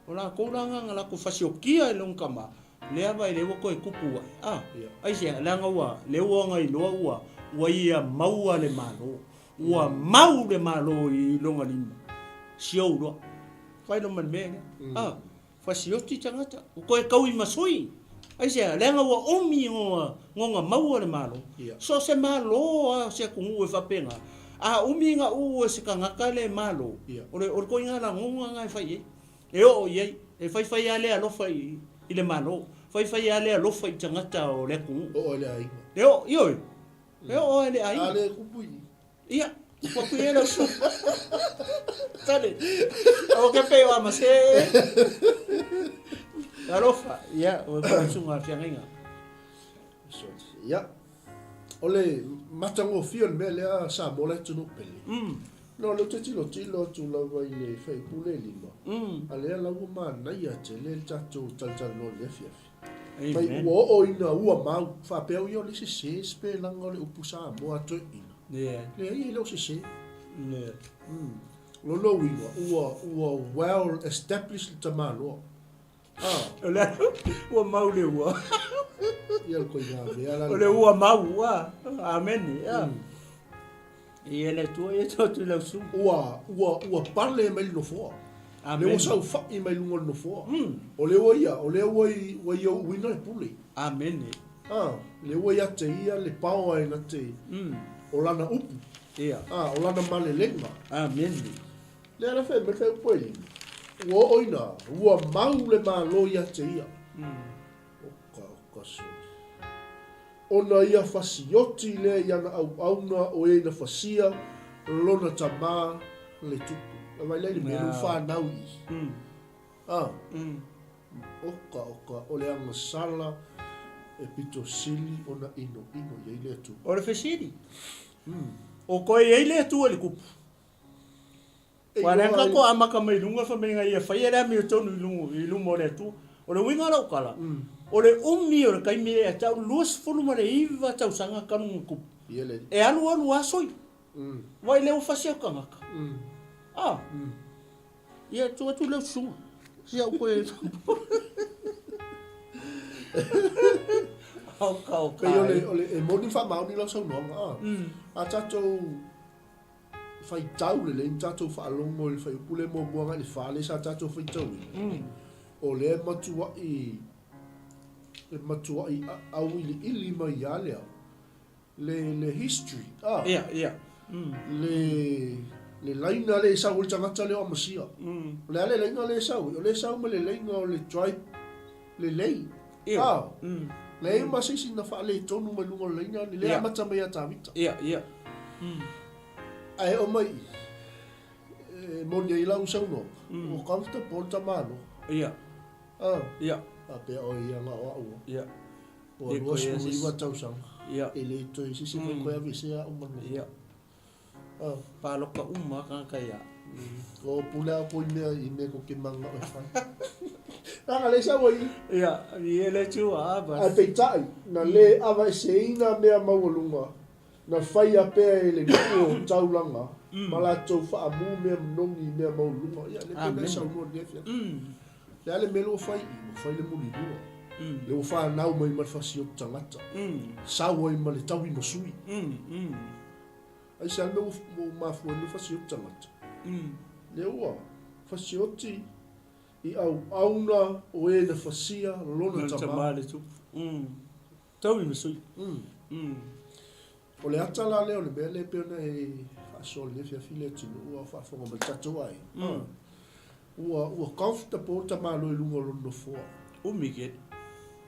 O latou la na na latou fasiotia i lona tama, lea vai lea ua toe tupu ae. A, aisea? Leaga ua, lea ua ona iloa ua, ua ia maua le Malo. Ua mau le Malo i lona lima. Siou loa. Fai loa ma le mea lea. A, fasioti tagata. Ua toe taui ma sui. Aisea? Leaga ua umi ona maua le Malo. So o se Malo lava o se atunuu e faapena, a umi ona uu e se tagata le Malo, o le ituaiga lagona lena e fai ai. E oo i ai. E faifai lava le alofa i le Malo. Faifai lava le alofa i tagata o le atunuu. Oo i le aiga. E oo, ioe. E oo lava i le aiga. A le kupu i. Ia, ua kui ai lau susu. Tale, o ke pei o ama se. Alofa, ia, o e kau susuga a feagaiga. Ia, o le matagofie o le mea lea Samoa le atunuu pele. No, o lea ou te tilotilo atu lava i le faipule e 5, a lea la ua manaia tele le tatou talatalanoa i le afiafi. Mai ua oo ina ua mau, faapea o ia o le sese sipelaga o le upu Samoa a toeaiina. Leai e le o sese. Lona uiga, ua, ua well established le tamaloa. O le ua mau le ua. Ia le koiga mea la. O le ua mau, ua. Amene. Ia. Ia le Atua ia to atu i lau susuga. Ua, ua, ua pale mai le nofoa. Amen. Lea ua saofai mai luga o le nofoa. O lea ua ia, o lea ua i, ua ia uuina le pule. Amene. A, lea ua ia te ia le paoa e na te, o lana upu. Ia. A, o lana malelega. Amene. Lea la fai mai le upu e lima. Ua oo ina, ua mau le Malo ia te ia. Oka, oka, soli. Ona ia fasioti lea i ana auauna o e na fasia lona tama le tupu. Na vai la i le mea lea ua fanau i i. A, oka, oka, o le agasala e pito sili ona inoino i ai le Atua. O le fesili, o koe i ai le Atua i le kupu? Ua lea tatou amata mai luga fai mai ia faia le amiotonu i luga i luma o le Atua. O le uiga o lau tala, o le umi o le taimi e tau 29 tausaga talu ona tupu. E alu alu lava sui. Vai lea ua fasi au tagata. Ah. Ia tuu atu lea susuga. Si au koe. Oka oka. Pei o le, o le, e moni faamaoni lau saunoaga, a. A tatou faitau lelei ma tatou faalogo i le fuaiupu lea muamua agai i le fa lea sa tatou faitauina, o lea e matuai, e matuai auiliili mai ia lea le, le history, a, Ia, ia. le, le laina lea e sau ai le tagata lea o Amasia. O le a le laina lea e sau ai? O lea e sau mai le laina o le tribe lelei. Ia. A, leai ma se isi na faaletonu mai luga o le laina lea Ia. amata mai ia Tavita. Ia, ia. Ae oo mai i, e moni ai lau saunoaga, ua comfortable le tamaloa. Ia. A, Ia. faapea o ia na o au. Ia. Ua Le koe 29 tausaga. Ia. E le toe se isi mea koe aveesea au ma le nofoa. Ia. A. Paloka uma tagata ia. O pule a ko i mea i mea ko ke manga o e whai. Nā le sau ai. Ia, i e le tua, a bas. Ae peitai, na le aveeseina mea maualuga, na faia pea e le nuu o taulaga, ma latou faamu mea manogi i mea maualuluga. Ia, le pei na e saunoa i lenei afiafi. Le a le mea lea ua fai i i? Ua fai le mulilua. Le ua fanau mai ma le fasioti tagata. Sau ai ma le taui ma sui. Aisea le mea ua mafua ai le fasioti tagata? Lea ua fasioti i auauna o e na fasia lona tama. Le tupu. Taui ma sui. O le ata la lea o le mea lea e pei ona e faasoa i lenei afiafi le atunuu a o faafofoga mai le tatou aiga. Ua ua comfortable le tamaloa i luga o lona nofoa. Umi kele.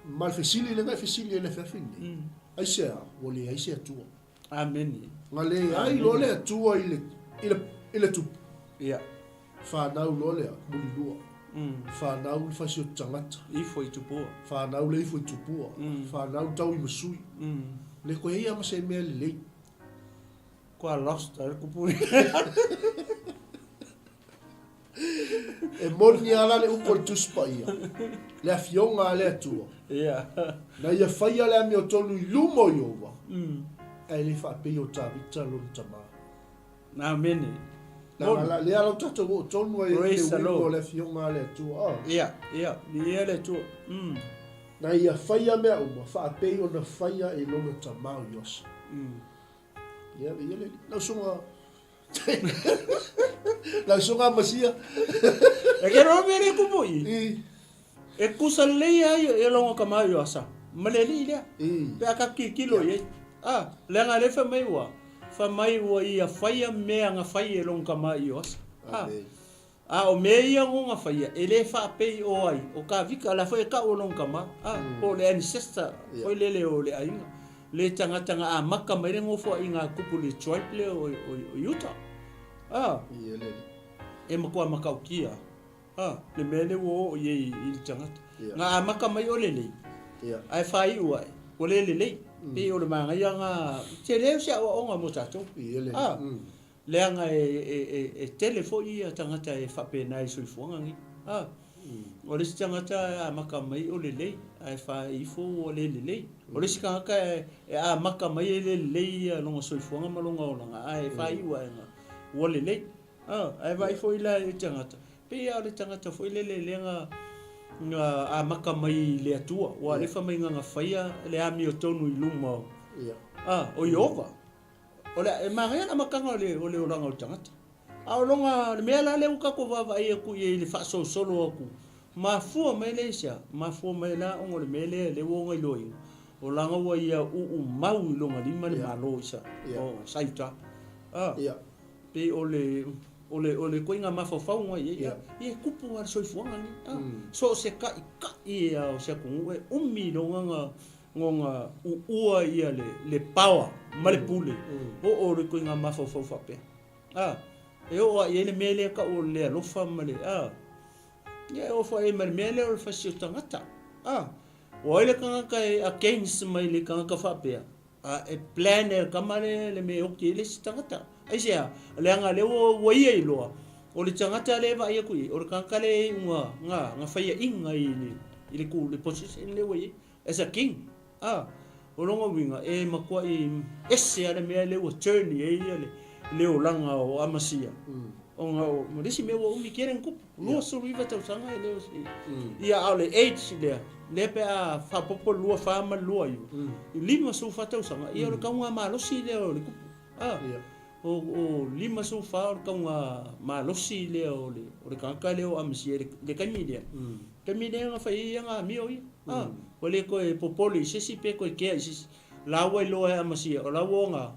Ma le fesili lea na e fesili ai i le afiafi lenei, aisea ua leai se Atua? Amene. Na leai loa le Atua i le, i le, i le tupu. Ia. Fanau loa le mulilua. Fanau le fasioti tagata. Ifo i tupua. Fanau le ifo i tupua. Fanau le tauimasui. Le koe ai lava ma se mea lelei. Kua lost ai le kupu. E moni lava la le upu a le Tusi Paia, le Afioga a le Atua, Ia. na ia faia le amiotonu i luma o Ieova, ae le faapei o Tavita lona tama. Amene. Leaga la, lea la ua tatou oo tonu ai i le Praise the uiga o Lord. le Afioga a le Atua. Ah. Ia, ia, viia le Atua. Na ia faia mea uma, faapei ona faia e lona tama o Iosa. Ia, ia le, lau susuga Lau susuga Masia. E ke roa mea le kupu i. I. E kusa lelei ai e longa ka mai o asa. Ma le alii lea. I. Pe a ka tilotilo i ai. A, leaga lea fai mai ua, fai mai ua ia faia mea na fai e longa ka mai o asa. A, a o mea ia ngo na faia, e le faapei o ai, o Kavika, la foi e kau o longa ka ma, a, po o le ancestor foi lele o le aiga. Le tagata na amata mai le nofoaiga a Kupu i le tribe lea o Utah. A, e matua matautia a, le mea lea ua oo i ai i le tagata. Na amata mai o lelei, ae faaiu ae ua le lelei. Pei o le manaia na, tele se aoaoga mo tatou. A, Leaga e tele foi ia tagata e faapena i soifuaga nei. A, o le isi tagata e amata mai o lelei, ae fai ifo ua le lelei. O le isi tagata e amata mai e le lelei ia lona soifuaga ma lona olaga, ae faaiu ae ua lelei. A, ae vaai foi la i le tagata, pei lava o le tagata foi lele lea na amata mai i le Atua, ua alefa mai na faia le amiotonu i luma o, a, o Ieova. O le, e manaia le amataga o le, o le olaga o le tagata. A o lona, le mea la lea ua tatou vaavaai atu i ai i le faasolosolo atu, mafua mai lea i se a? Mafua mai la ona o le mea lea, lea ua ona iloaina, o lana ua ia uumau i lona lima le Malo i sa, o sa Iuta. A, pei o le, o le, o le ituaiga mafaufau na i ai. Ia, e tupu lava le soifuaga lenei. A, so o se taʻitaʻi lava o se atunuu e umi lona na Gona uua ia le, le power ma le pule, oo le ituaiga mafaufau faapea. A, e oo lava i ai le mea lea tau o le le alofa ma le, a, ia e oo foi i ai ma le mea lea o le fasi o tagata. A, o ai le tagata e against mai le tagata faapea, a, e plan e le tama lea le mea e oti ai le isi tagata. Aisea? Leaga lea ua, ua ia iloa, o le tagata lea e vaai atu i ai, o le tagata lea e iuga, na, na faiaina i le, i le, le position lea ua i ai. As a king, a, o lona uiga, e matuai ese lava le mea lea ua turn i ai le, le olaga o Amasia. Ona o le isi mea ua umi tele ona tupu, 29 tausaga e le o se, ia a o le age lea, lea pe a faaopoopo le 24 ma le 29, 54 tausaga, ia o le tauga malosi lea o le tupu. A, o, o 54 o le tauga malosi lea o le, o le tagata lea o Amasia i le taimi lea. Taimi lea na fai ai ana amio ia. A, ua le toe popole i se isi pe toe kea i se isi. La ua iloa e Amasia, o la ua ona,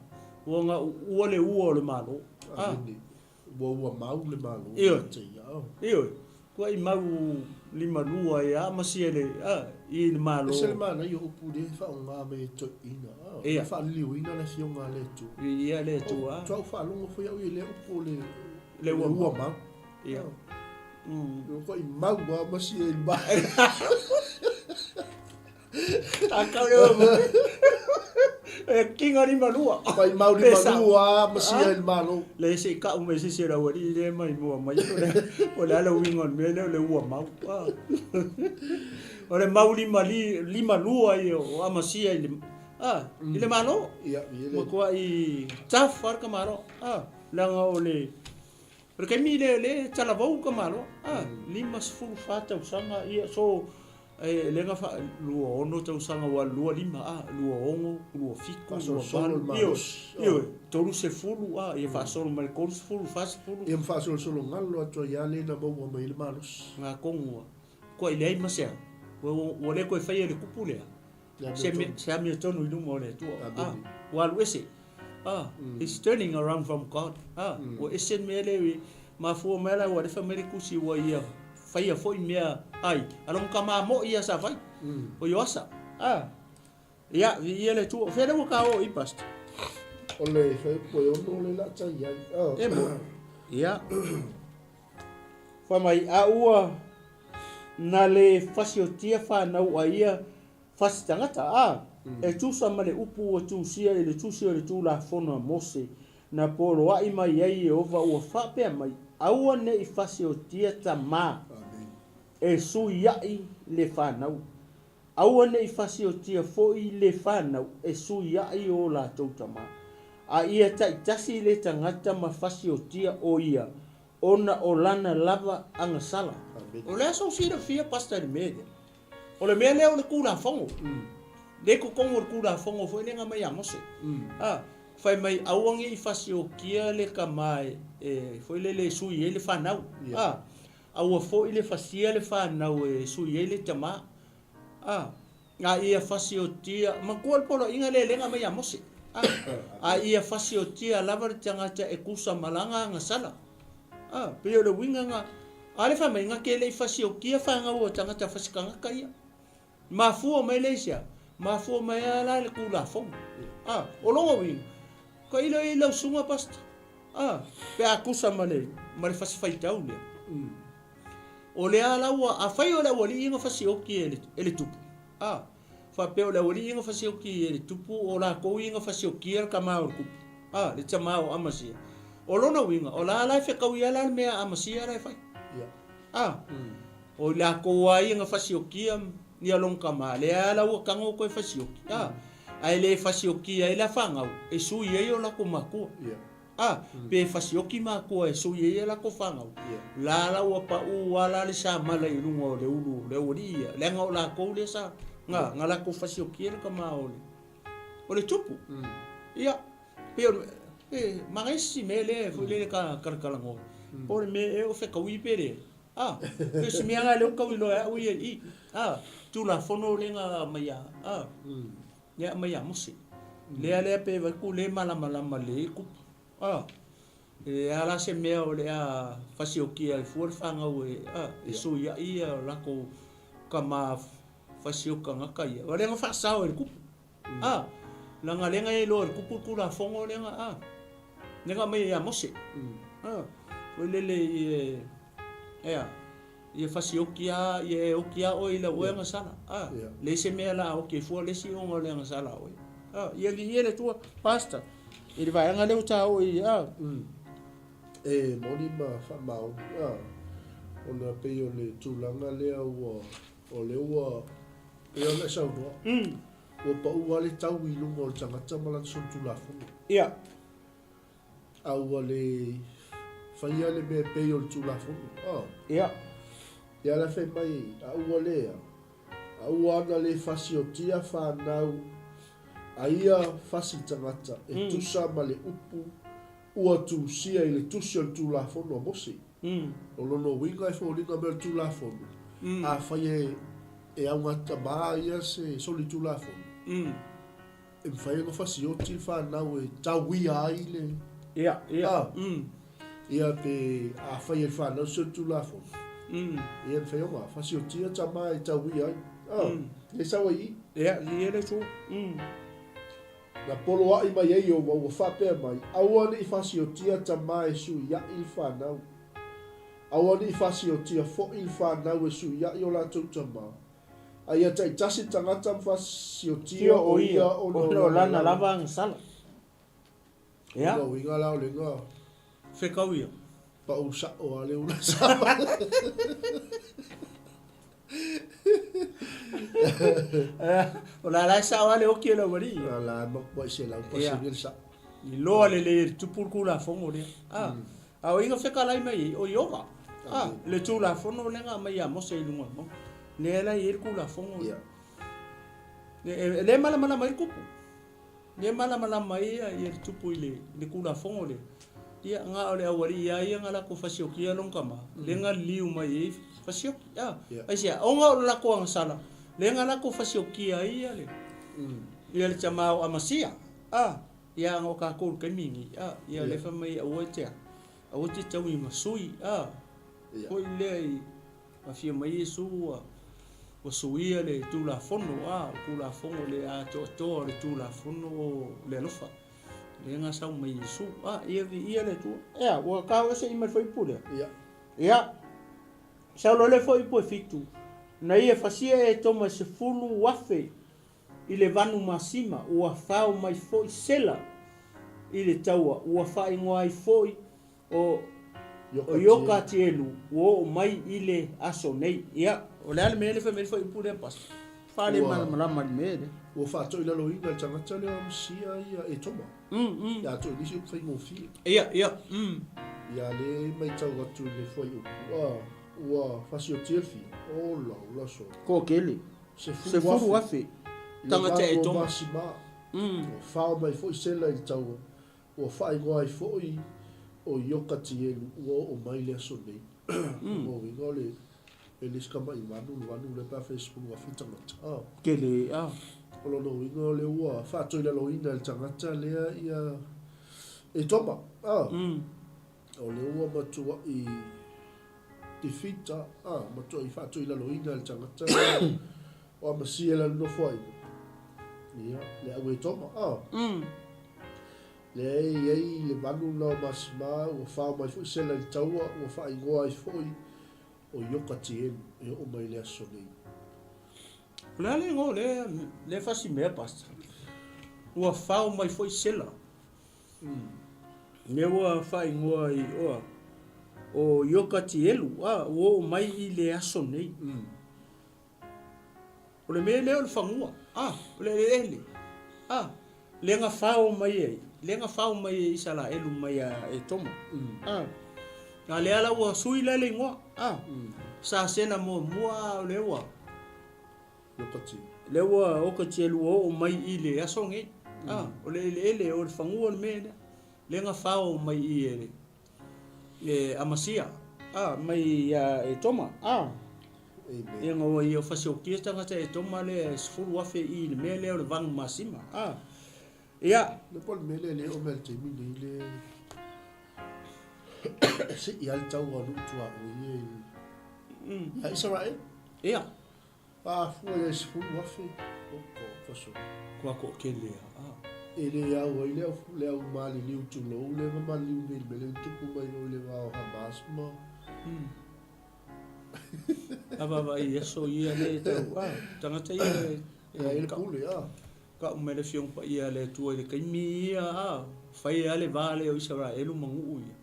ua ona uua le ua o le Malo. A. Ua ua mau le Malo. Ioe. Ioe. Tuai mau limalua ai a Amasia i le, a, i le Malo. Ese le manaia o upu lea e faaaoga mai e toeaiina, a, Ia. faaliliuina le Afioga a le Atua. Viia le Atua. Ou, faatoa ou faalogo foi au i lea upu o le, Le ua ua mau. Ia. Ua koʻi mau a ma sia i mai. Akau le ua E kinga lima lua. Pai mau lima lua ma sia i malo. Le se i kau mai se se rau ali le mai mua mai. O le ala uiga o le mea lea o le ua mau. O le mau lima, li, lima lua ia o Amasia i le, i le malo. Ia, ia le. Matuai tough lava le tamaloa. Leaga o le O le taimi lea o lea e talavou ka malo, a, 54 tausaga, ia, so, E le ga 26 tausaga ua 25 a, 26, 27, Faasolosolo le 28, ioe, malosi. ioe, 30 a, ia faasolo mai le 30, 40. Ia ma faasolosolo galo atu ai lava lea na maua mai ai le malosi. Gatonu ua leai ma se ua ua le toe faia e le tupu lea Le se amiotonu. se amiotonu i luma o le Atua. Amene. Ua alu ese. He's turning around from God. Ua ese le mea lea i mafua mai la ua alefa mai le tusi ua ia faia foi mea ai. A lona tama mo'i ia sa fai. O Ioasa. Ia, viia le Atua. O fea lea ua ta oo i Pastor? O le fuaiupu e ono le laa tai ai. E mo. Ia. Fai mai, a ua na le fasiotia fanau a ia fasi tagata, a, e tusa ma le upu ua tusia i le tusi o le Tulafono a Mose, na poloaʻi mai ai Ieova ua faapea mai, Aua ne i fasiotia tamā e suiaʻi le fanau, aua ne i fasiotia foi le fanau e suiaʻi o latou tamā, a ia taitasi le tagata ma fasiotia o ia ona o lana lava agasala. O le a sou silafia Pastor i le mea lea? O le mea lea o le Tulafono. Lea i totonu o le Tulafono foi lea na aumai ia Mose. A, fai mai aua ne i fasiokia le tama e foi lele e sui ai le fanau. A, aua foi le fasia le fanau e sui ai le tama. A, a ia fasiotia, matua le poloaiga lea lea na aumai ia Mose. A, a ia fasiotia lava le tagata e tusa ma lana agasala. A, pei o le uiga na, a le fai mai, na te le i fasiokia fanau a tagata fasikagaka ia. Mafua mai lea i se a? Mafua mai lava la i le Tulafono. A, o lona uiga, tailo i lau susuga Pastor, a, pe a tusa ma le, ma le fasi faitau lea. O lea la ua, afai o le aualii ia na fasioki e le, e le tupu, a, faapea o le aualii ia na fasioki e le tupu, o latou ia na fasiokia le tama o le tupu, a, le tama o Amasia. O lona uiga, o la la e fetaui lava la le mea a Amasia la e fai. A, o i latou lava ia na fasiokia ia lona tama, lea la ua tago toe fasioki, a, ae le fasiokia ai la fanau e sui ai o latou matua. A, pe fasioki matua e sui ai a latou fanau, la la ua pau lava la le samala i luga o le ulu o le aualii ia, leaga o latou lea sa na, na latou fasiokia le tama o le, o le tupu. Ia, pei o le, e manaia si mea lea foi lele ka talatalanoa, po o le mea ea o fetaui pe leai. A, pei o si mea lena lea ua tau iloa e au ia i i. A, Tulafono lea na aumai a, a. Lea aumai ia Mose. Lea lea pe vaai atu le malamalama lelei le tupu. A, e leai lava la se mea o le a fasiokia ai fua le fanau e, a, e suiai ia latou tama fasioki tagata ia. O lea na faasao e le tupu. A, leaga lea na iloa e le tupu le Tulafono lea na, a, lea na aumai ia Mose. A, foi lele i e, ea. Ia fasioki a, ia e oki a oe i lau oe agasala. A, leai se mea la a oki ai fua le isi ona o le agasala a oe. A, ia viia le Atua, Pastor, i le vaega lea ua ta oo i, a. E moni ma faamaoni, a, ona pei o le tulaga lea ua, o lea ua, pei ona e saunoa, ua pau lava le tau i luga o le tagata ma lana solitulafono. Ia. A ua le faia le mea e pei o le Tulafono. A. Ia. Ia la fai mai, a ua lea, a ua ana le fasiotia fanau a ia fasi tagata e tusa ma le upu ua tusia i le tusi o le Tulafono a Mose. O lona uiga e foliga mai o le Tulafono, afai e, e augatamā ia se solitulafono, E mafai ona fasioti le fanau e tauia ai le. Ia, ia. Ah. Ia pe afai e le fanau se Tulafono. Ia e mafai ona fasiotia tama e tauia ai. Ah. E sau ai i. Ia, ia le tu. Na poloaʻi mai ai Ieova ua faapea mai, Aua ne i fasiotia tama e suiaʻi le fanau. Aua ne i fasiotia foʻi le fanau e suiaʻi o latou tama. A ia taitasi le tagata ma fasiotia o ia ona o lana lava agasala. Ia. O lona uiga la o le igoa. Fekau ia. Pau sa'o a le ula sama. O la la e sa'o a le oki e le aualii. A la e makuai 100% le sa'o. Iloa lelei e le tupu le Tulafono lea. A, a o ai na fekalai mai ai? O Ieova. A, le Tulafono lea na aumai ia Mose i luga o le mauga. Lea la e i ai le Tulafono lea. E le malamalama ai le tupu. Le malamalama ai ia le tupu i le Tulafono lea. Ia, na o le aualii lava ia na latou fasiokia lona tama, lea na liliu mai ai fasioki. A, aisea? Ona o le latou agasala, lea na latou fasiokia ai ia le, ia le tama o Amasia. A, ia ana o tatou i le taimi lenei, a, ia lea fai mai aua e te a, aua e te taui ma sui, a, foi lea i Afio mai Iesu ua ua suia le Tulafono, a, o le Tulafono le atoatoa o le Tulafono o le alofa, lea na sau mai Iesu, a, ia viia le Atua. Ea, ua tau ese i ma le fuaiupu lea? Ia. Ia, sau loa le fuaiupu e fitu, na ia fasia Etoma e 10,000 i le vanu masima, ua fao mai foi Sela i le taua, ua faaigoa ai foi o o Iokatielu ua oo mai i le aso nei. Ia, o le a le mea lea fai mai ai le fuaiupu lea, Pastor? Fale malamalama i le mea lea. Ua faatoilaloina e le tagata lea o Mesia ia Etoma. Ia atoa i nisi upu faigofie. Ia, ia. Ia lea e matau atu i le fuaiupu, a, ua fasiotia le fia. Ola, ola solo. Toatele. 10,000 tagata Etoma. Masima. Ua fao mai foi Sela i le taua. Ua faaigoa ai foi o Iokatielu ua oo mai le aso nei. O lona uiga o le e le isi tama'i vanu le vanu lea pe afai e 10,000 tagata. A. Tele, a. O lona uiga o lea ua faatoilaloina e le tagata lea ia Etoma. A. O lea ua matua'i defeat, a, a, matua'i faatoilaloina e le tagata lea o Amasia i lana nofoaiga, ia, le au Etoma, a. Lea e i ai le vanu lena o Masima, ua fao mai foi Sela i le taua, ua faaigoa ai foi o Iokatielu e oo mai i le aso nei. O le a le igoa o lea, lea fasimea, Pastor? Ua fao mai foi Sela. Lea ua faaigoa i oa o Iokatielu, a, ua oo mai i le aso nei. O le mea lea o le fanua, a, o le eleele, a, lea na fao mai ai, lea na fao mai e Isaraelu mai ia Etoma, a, a lea la ua sui la le igoa, a, sa Sela muamua, a o lea ua, lea ua Okatielu ua oo mai i le aso lenei, a, o le eleele, o le fanua le mea lea, lea na fao mai i e, e Amasia, a, mai ia Etoma, a. Ia ua ia fasiokia tagata Etoma lea e 10,000 i le mea lea o le vanu masima. A. Ia. Le po le mea lea le o mea le taimi nei le sii ai le tau o nuu tuaoi ia i ia Israel. Ia. A fua ia i 10,000. Oko, faso. Kua toatele a. A. E le au ai le au, le au maliliu tulou le na maliliu nei le mea lea na tupu mai o i le va o Hamas ma A vaavaai i aso ia lea e tau, a, tagata ia e, e ai le pule, a. Kau mai le Afioga Paia a le Atua i le taimi ia, a, fai lava le va lea o Isaraelu ma nuu ia,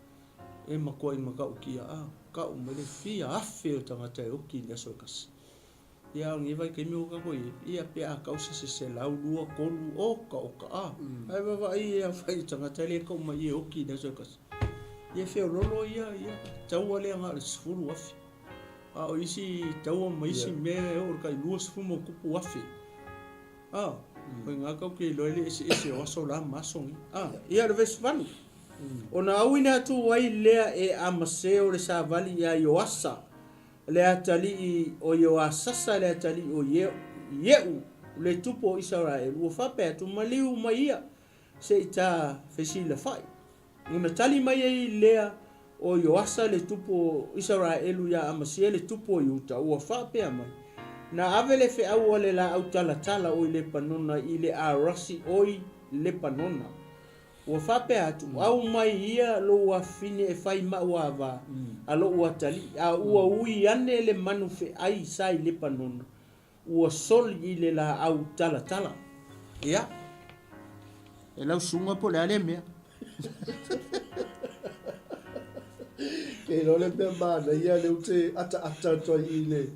e matuai matautia, a, kau mai le fia afe o tagata e oti i le aso e tasi. Ia, a o lenei vaitaimi ua tatou i ai, ia, pe a tau se 100, 2, 3, oka oka, a, ae vaavaai i afai i tagata lea e tau mai e oti i le aso e tasi. Ia feololo ia, ia, taua lea na o le 10,000. A o isi taua ma isi mea e oo i le tai 20 ma tupu afe. A, o i ina tatou te iloa ai le eseese o aso la ma aso nei. A, ia o le vesi 8. Ona auina atu ai lea e Amaseo le savali iā Ioasa, le atalii o Ioasasa le atalii o Ieu, le tupu o Isaraelu, ua faapea atu, Maliu mai ia, se i ta fesilafai. Ona tali mai ai lea o Ioasa le tupu o Isaraelu iā Amasia le tupu o Iuta, ua faapea mai, Na ave le feau a le laau talatala o i Lepanona i le arasi o i Lepanona. Ua faapea atu, Au mai ia lou afafine e fai maʻu ava a loʻu atalii, a ua ui ane le manu feʻai sa i Lepanona, ua soli i le laau talatala. Ia, e lau susuga po o le a lea mea. Ke iloa le mea manaia lea ou te ataata atu ai i le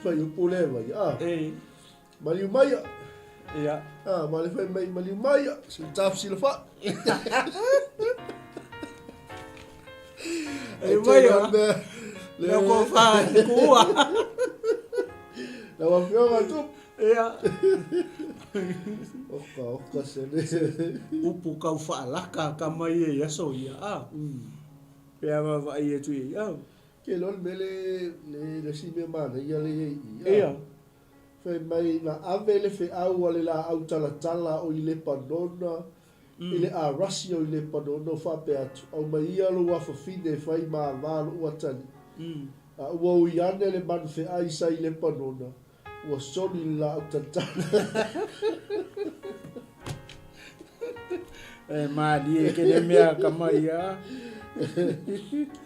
fuaiupu lea e aumai, a. E. Maliu mai a. Ia. A, ma le fai mai maliu mai a, se i ta fesilafai. Maliu mai a. Lea ko fa kuua. Lau afioga tupu. Ia. Oka, oka se le. Upu kau faalaka ka mai e i aso ia, a. Pe a vaavaai atu i ai, a. Ke loa le mea le, le, le si mea manaia le i ai i, a. Ia. Fai mai na ave le feau a le laau talatala o i Lepanona i le Arasi o i Lepanona o faapea atu, Aumai ia lou afafine e fai ma ava lou atalii. A ua ui ane le manu feai sa i Lepanona, ua soli le laau talatala. E malie ke le mea ka mai a.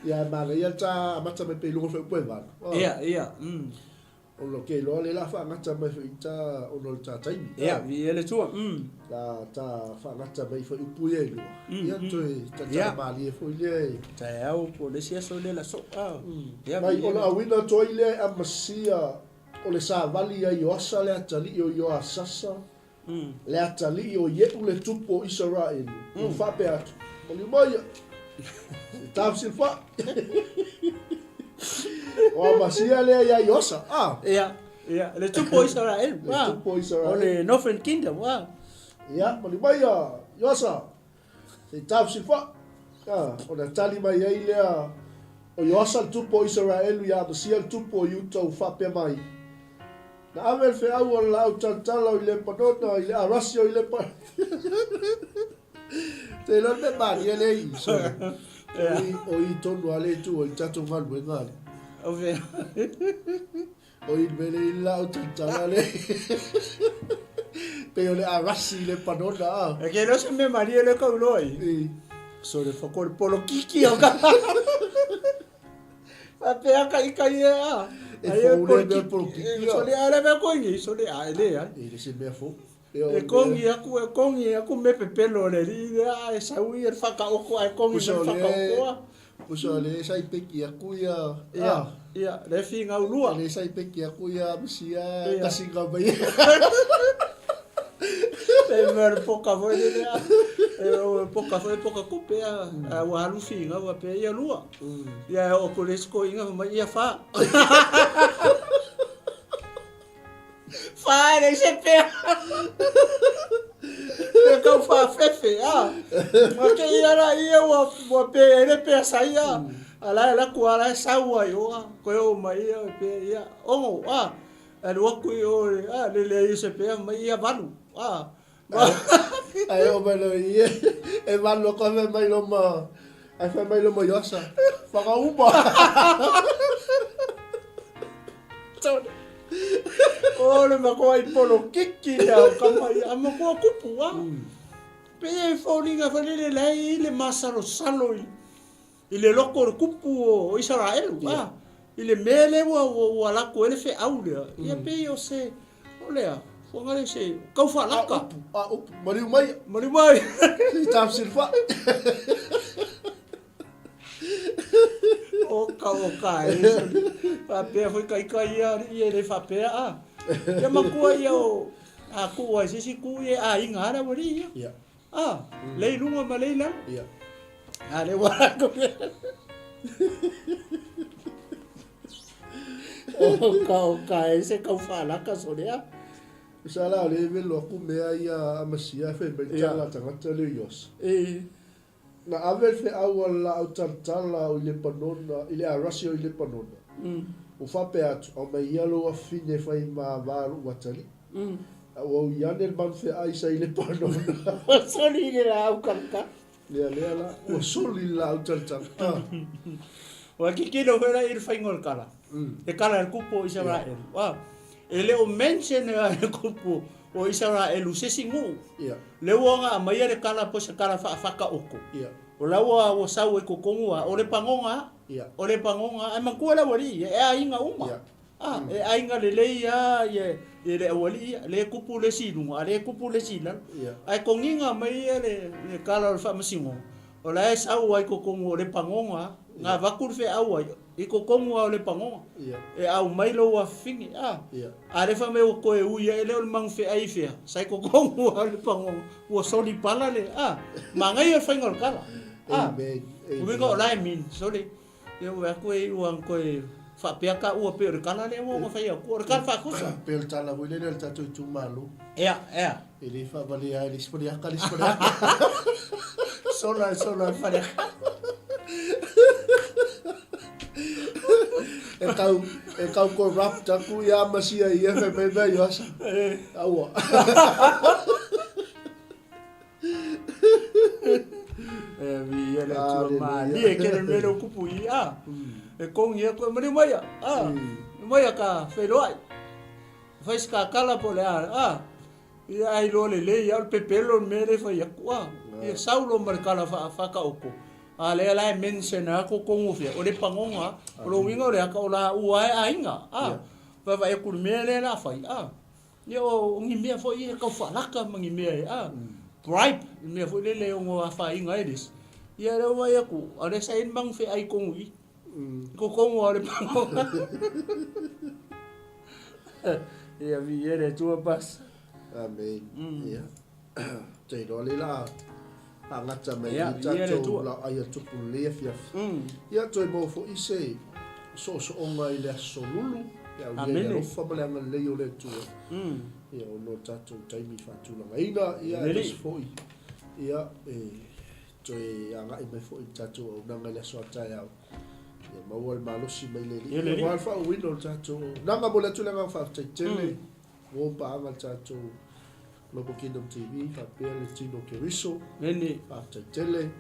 Ia, e manaia le ta amata mai pea i luga o le fuaiupu e valu. Ia, ia. Ona ke iloa lea la faagata mai foi ta ona o le ta taimi. Ia, vi ele tua. La ta faagata mai foi upu ia e lua. Ia toe tatala malie foi lea e. Taeao po o le isi aso lea la soo. Ia, Mai ona auina atu ai lea e Amasia o le savali ia Ioasa le atalii o Ioasasa, le atalii o Ieu le tupu o Isaraelu, ua faapea atu, Maliu mai ia, se tafesilafai. O Amasia lea ia Ioasa, a. Ia, ia, le tupu o Isaraelu, Le tupu o Isaraelu. O le Northern Kingdom, a. Ia, maliu mai ia, Ioasa, se tafesilafai. A, ona tali mai ai lea o Ioasa le tupu o Isaraelu ia Amasia le tupu o Iuta ua faapea mai, Na ave le feau a le laau talatala o i Lepanona i le Arasi o i Lepanona. Te iloa le mea malie lea i sorry. O i tonu a le tu o i tatou galuega ale. O i mele i le laau talatala le. Pei o le Arasi i Lepanona a. E ke iloa se mea malie lea kau iloa i. So le whakore polokiki o ka. Faapea ka ika ia a. E fou le mea polokiki. So le a le mea koingi, so le a e le ai. E le se mea fou. E kongi aku, e kongi aku me pepelo le li le a e sau ia le whakaoko a e kongi me whakaokoa. Pusa le sai peki aku ia. Ia, ia, le whingau lua. Le sai peki aku ia masia kasinga mai. E mea le poka foi le lea. E o poka foi poka kupe a. A ua alu whingau a pea ia lua. Ia e oo ku le isi koiga fai mai ia fa. Fa e leai se pea. E kau faafefe a. Ma ke ia la ia ua ua pe ai le pea sa ia. A la e laku a la e sau ai o a. Koe o mai ia e pea ia. Ongo a. Alu aku i o a le leai o se pea mai ia valu a. Ae oo mai loa i e valu aku ae fai mai loma ae fai mai loma Ioasa whakauma. O le makoa i polokiki lea o ka mai a makoa kupu a. Pe e foliga foi lele la e i le masalosalo i i le loko o le kupu o Isaraelu, a, i le mea lea ua, ua, ua lako ai le feau lea, ia pei o se, o lea, fuaga lea se kau faalaka. A upu, a upu, maliu mai. Maliu mai. Se i tafesilafai. O ka, o ka, e faapea foi ka ika ia, ia le faapea, a. Ia makua ia o, a kuu ai se isi kuu ia e aiga lava ua lii ia. Ia. A, lei luga ma lei lalo. Ia. A le ua ko. O ka o ka e se kau whaalaka so lea. Sa la le velo aku mea ia a masia e fai mai tala tagata le Iosa. E. Na ave le feau a le laau talatala o i Lepanona, i le Arasi o i Lepanona. Ua faapea atu, Aumai ia lou afafine e fai ma va lou atalii. A ua ui ane le manu feai sa i Lepanona. Ua soli i le laau talatala. Lea lea la, ua soli i le laau talatala. Ah. Ua kikilo foi la i le faiga o le kala. Le kala e le kupu o Isaraelu. Ah. E le o mention e le kupu o Isaraelu se isi nuu. Ia. Le ua ga aumaia le kala po o se kala faafakaoko. Ia. O la ua ua sau ai kokogu a o le pagoga. Ia. O le pagoga ae matua le aualii e aiga uma. Ia. A, e aiga lelei a ia ia le aualii ia, le kupu le isi i luga, a le kupu le isi i lalo. Ia. Ae kogiga mai ia le le kala o le faamasinoga, o la e sau ai kokogu o le pagoga, na avatu le feau ai i kokogu a o le pagoga. Ia. E aumai lou afafine, a. Ia. A le fai mai ua toe ui ae lea o le manu feai i fea, sa i kokogu a o le pagoga, ua soli pala le, a. Manaia le faiga o le kala. A. Amen. Amen. Uiga o la e mean, sole. Ia ua aku e iu ana koe. Faapea ka ua pei o le tala lea ua ona fai atu, o le tala faatusa. Pei o le tala foi lele a le tatou itumalo. Ea, ea. E le faavalea ai le isi faleata le isi faleata. Sola e sola le faleata. E tau, e tau corrupt atu ia ma sia ia fai mai mea i asa. Aua. E viia le Atua malie ke le mea lea ua tupu i i a. E kongi atu e maliu mai ia a. Mai ia ka feiloai. Fai se kakala po o le a a. Ia ai loa lelei ia o le pepelo le mea lea e fai atu a. Ia sau loa ma le tala faataoto. A lea la e mention atu tonu fea o le panoga o lona uiga o le ata o laua e aiga a. Vaavaai atu i le mea lea o le a fai a. Ia o ni mea foi ia e tau faalaka ma ni mea e, a, bribe, le mea foi lele e ono afaina ai le isi. Ia lea ua vaai atu, a o lea sa i ai le manu feai i totonu i i. I totonu lava o le manu. Ia viia le Atua Pastor. Amen. Ia. Te iloa lea la faagata mai i tatou laoai a tupu lenei afiafi. Ia toe maua foi se soosooga i le aso Lulu, pe au ia i le alofa ma le agalelei o le Atua. Ia ona o tatou taimi faatulagaina, ia aemaise foi ia e toe agai mai foi i le tatou auaunaga i le aso a taeao. Ia maua le malosi mai le Alii aua le faaauauina o le tatou auaunaga. Momoli atu le agaga faafetai tele. Ua paaga le tatou Global Kingdom TV faapea le Tino Keriso. Nene. Faafetai tele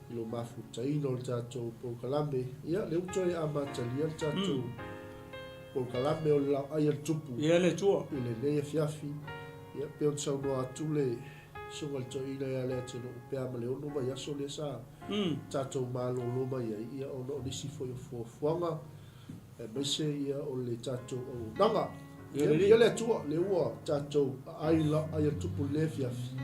i lo mafutaina o le tatou polokalame. Ia, lea ua toe amatalia le tatou polokalame o le laoai a le Tupu. Ia le Atua. I lenei afiafi. Ia, pei ona saunoa atu le Susuga i le Toeaina ia Leatinuu pe a ma le 6 vaiaso lea sa tatou malolo mai ai, ia ona o nisi foi o fuafuaga. Aemaise ia o le tatou auaunaga. Ia le Atua, lea ua tatou aai la ai a tupu le afiafi.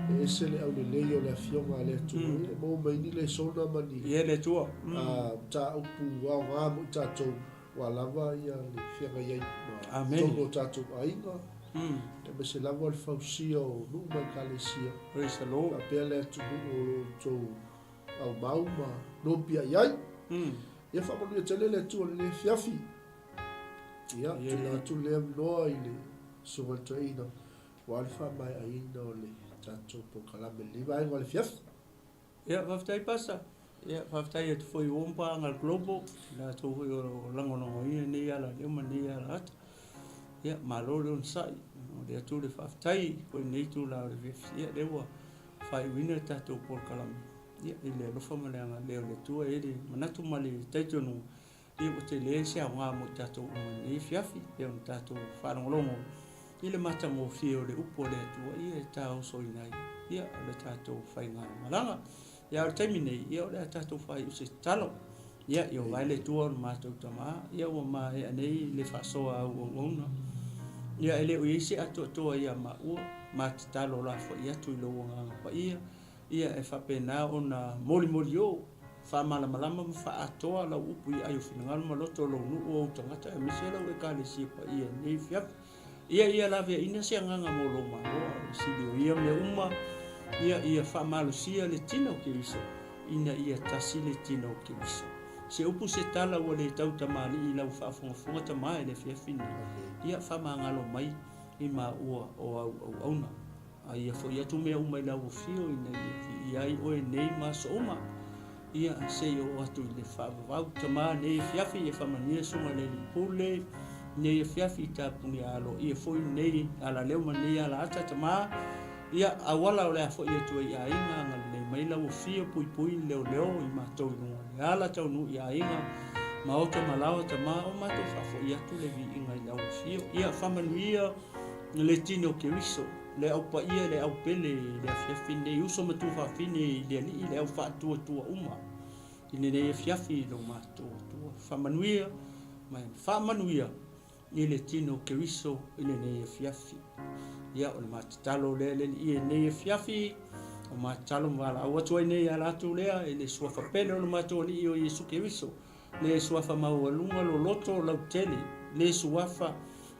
E ese le aulelei o le afioga a le Atua. Mm. E maua mai ni lesona ma ni Ia le Atua. Mm. Mataupu aoga mo i tatou ua lava ia le feagai ai ma Amen. totonu o tatou aiga. Mm. Aemaise lava o le fausia o nuu ma ekalesia. Praise the Lord. Faapea le atunuu o lo outou aumau ma nopiai ai. Mm. Ia faamanuia tele le Atua i lenei afiafi. Ia, tuuina atu le avanoa i le Susuga i le Toeaina aua le faamaeaina o le tatou polokalame i lenei vaega o le afiafi. Ia, faafetai Pasa. Ia, faafetai atu foi i uo ma paaga a le Global, i latou foi o lo o lagolagoina lenei alaleo ma lenei alaata. Ia, malo le onosai. O le atu le faafetai foi i lenei itula o le afiafi. Ia, lea ua faaiuina le tatou polokalame. Ia, i le alofa ma le agalelei o le Atua, e i ai le manatu ma le talitonuga, ia ua tele se aoga mo i tatou uma i lenei afiafi, pei ona tatou faalogologo i le matagofie o le upu a le Atua, ia e taosoina ai ia le tatou faigamalaga. Ia, a o le taimi nei, ia o le a tatou faaiu se tatalo. Ia, Ieova e le Atua o le matou Tama, ia ua maea nei le faasoa a au auauna. Ia, e le o i ai se atoatoa ia maua, ma tatalo lafoai atu i lou Agaga Paia, Ia e faapena ona molimoliō, faamalamalama ma faaatoa lau upu i ai o finagalo ma loto o lou nuu, o ou tagata aemaise lau Ekalesia paia i lenei afiafi. Ia ia laveaina se agaga mo lou Malo, a o le sili o ia mea uma, ia ia faamalosia le tino o Keriso, ina ia tasi le tino o Keriso. Se upu se tala ua le tau tamalii i lau faafogafoga tama i le afiafi nei, ia faamagalo mai i maua o au auauna. A ia foi atu mea uma i lau afio ina ia viia ai oe nei ma aso uma. Ia, se i oo atu i le faavavau tama nei afiafi, ia faamanuia susuga i le Alii Pule nei afiafi i tapuni aloaia foi nei alaleo ma nei alaata tama. Ia, auala o le a foi atu ai i aiga, agalelei mai lau afio, puipui le leoleo i matou i luga o le ala taunuu i aiga, maota ma laoa tama, o matou faafoi atu le viiga i lau afio. Ia, faamanuia le tino o Keriso, le au paia, le au pele i le afiafi lenei, uso ma tuafafine i le Alii, le au faatuatua uma i lenei afiafi i lo matou Atua. Faamanuia ma faamanuia i le tino o Keriso i lenei afiafi. Ia, o le matatalo lea le Alii i lenei afiafi, o matatalo ma valaau atu ai nei ala atu lea i le suafa pele o le matou Alii o Iesu Keriso, le suafa maualuga loloto lautele, le suafa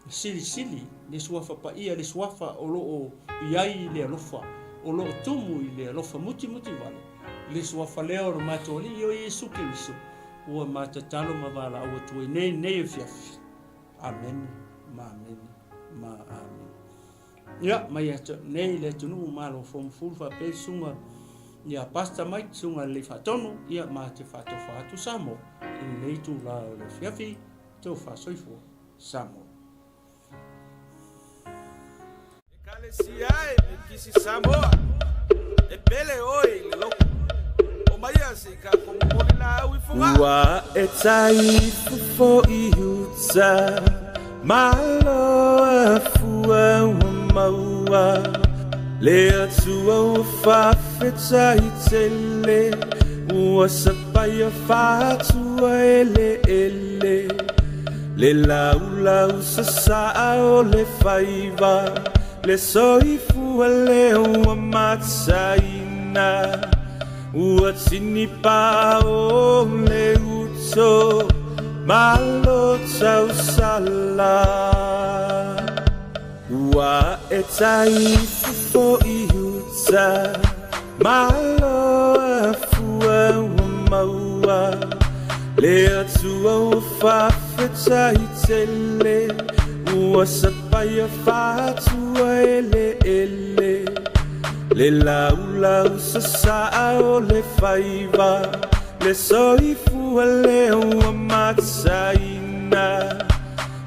silisili, le suafa paia, le suafa o lo o i ai le alofa, o lo o tumu i le alofa mutimuti wale, le suafa lea o le matou Alii o Iesu Keriso. ua ma tatalo ma valaau atu ai nei lenei afiafi. Amene ma amene ma amene. Ia, mai ia te au nei le atunuu malo Form Full faapea le susuga ia Pastor Mike, susuga lelei faatonu, ia ma te faatofa atu Samoa i lenei itula o le afiafi, tofa soifua Samoa. Ekalesia e Mikisi Samoa, e pele oe i le lotu. Omaia se i kākou momoli lāau i Fogaa. Ua e tai fofo i uta, malo a fua ua maua, le Atua ua faafetai tele, ua sapaia faatua eleele, le laulau sasaa o le faiva, le soifua lea ua mataina, ua tinipa o le uto, malo tausala. Ua e tai fofo i uta, malo a fua ua maua, le Atua ua faafetai tele, ua sapaia faatua eleele, le laulau sasaa o le faiva, le soifua lea ua mataina,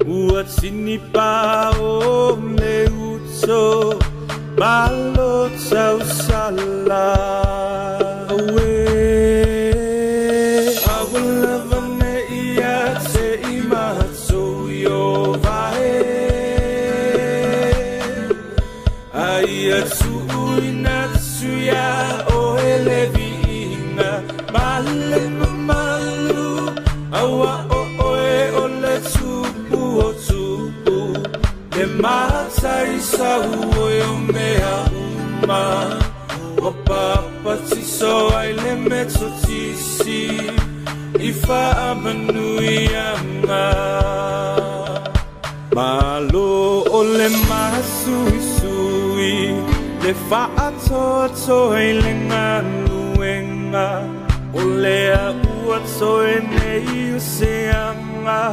ua tinipa o le uto, malo tausala. Auē, aua lava ne i ia te i matou Ieova e, a ia tuuina atu iā oe le viiga ma le mamalu, auā o oe o le Tupu o tupu, le Matai sauoi o mea uma, ua papatiso ai le Metotisi i faamanuiaga. Malo o le masuisui, le faatoatoa i le galuega, o lea ua toe nei o se aga,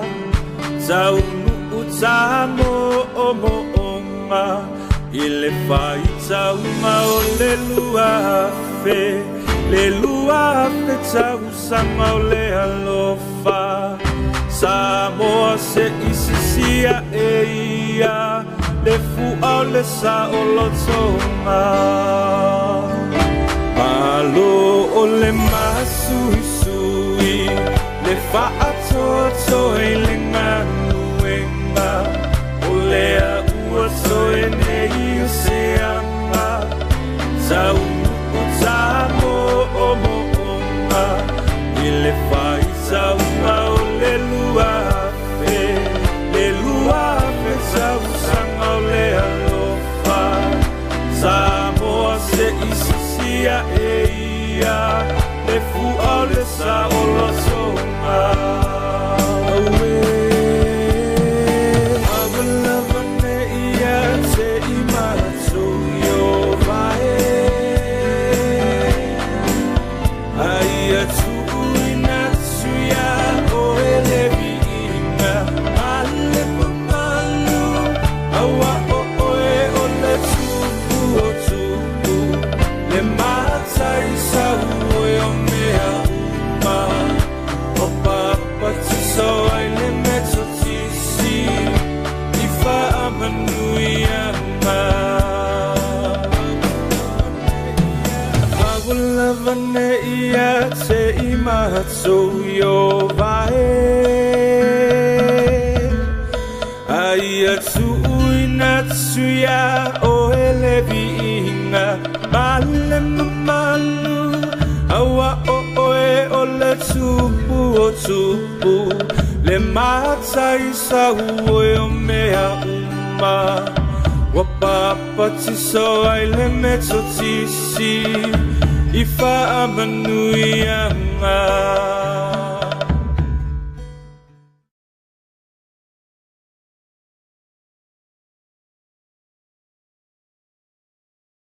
taunuu tamoomooga, i le faitauga o le 2000, le 2000 tausaga o le alofa, Samoa se i sisia e ia, le fua o le saolotoga. Malo o le masuisui, le faatoatoa i le galuega, o lea ua toe nei o se aga, taunuu tamoomooga, i le faitauga o le 2000, le 2000 tausaga o le alofa, Samoa se i sisia e ia, le fua o le saolotoga. Auē, aua lava ne i ia te i matou Ieova e, a ia tuuina atu iā oe le viiga ma le mamalu, auā o oe o le Tupu o tupu, le Matai sauoi o mea uma, ua papatiso ai le Metotisi i faamanuiaga. Aua lava ne i ia te i matou Ieova e, a ia tuuina atu iā oe le viiga ma le mamalu, auā o oe o le Tupu o tupu, le Matai sauoi o mea uma, ua papatiso ai le Metotisi i faamanuiaga.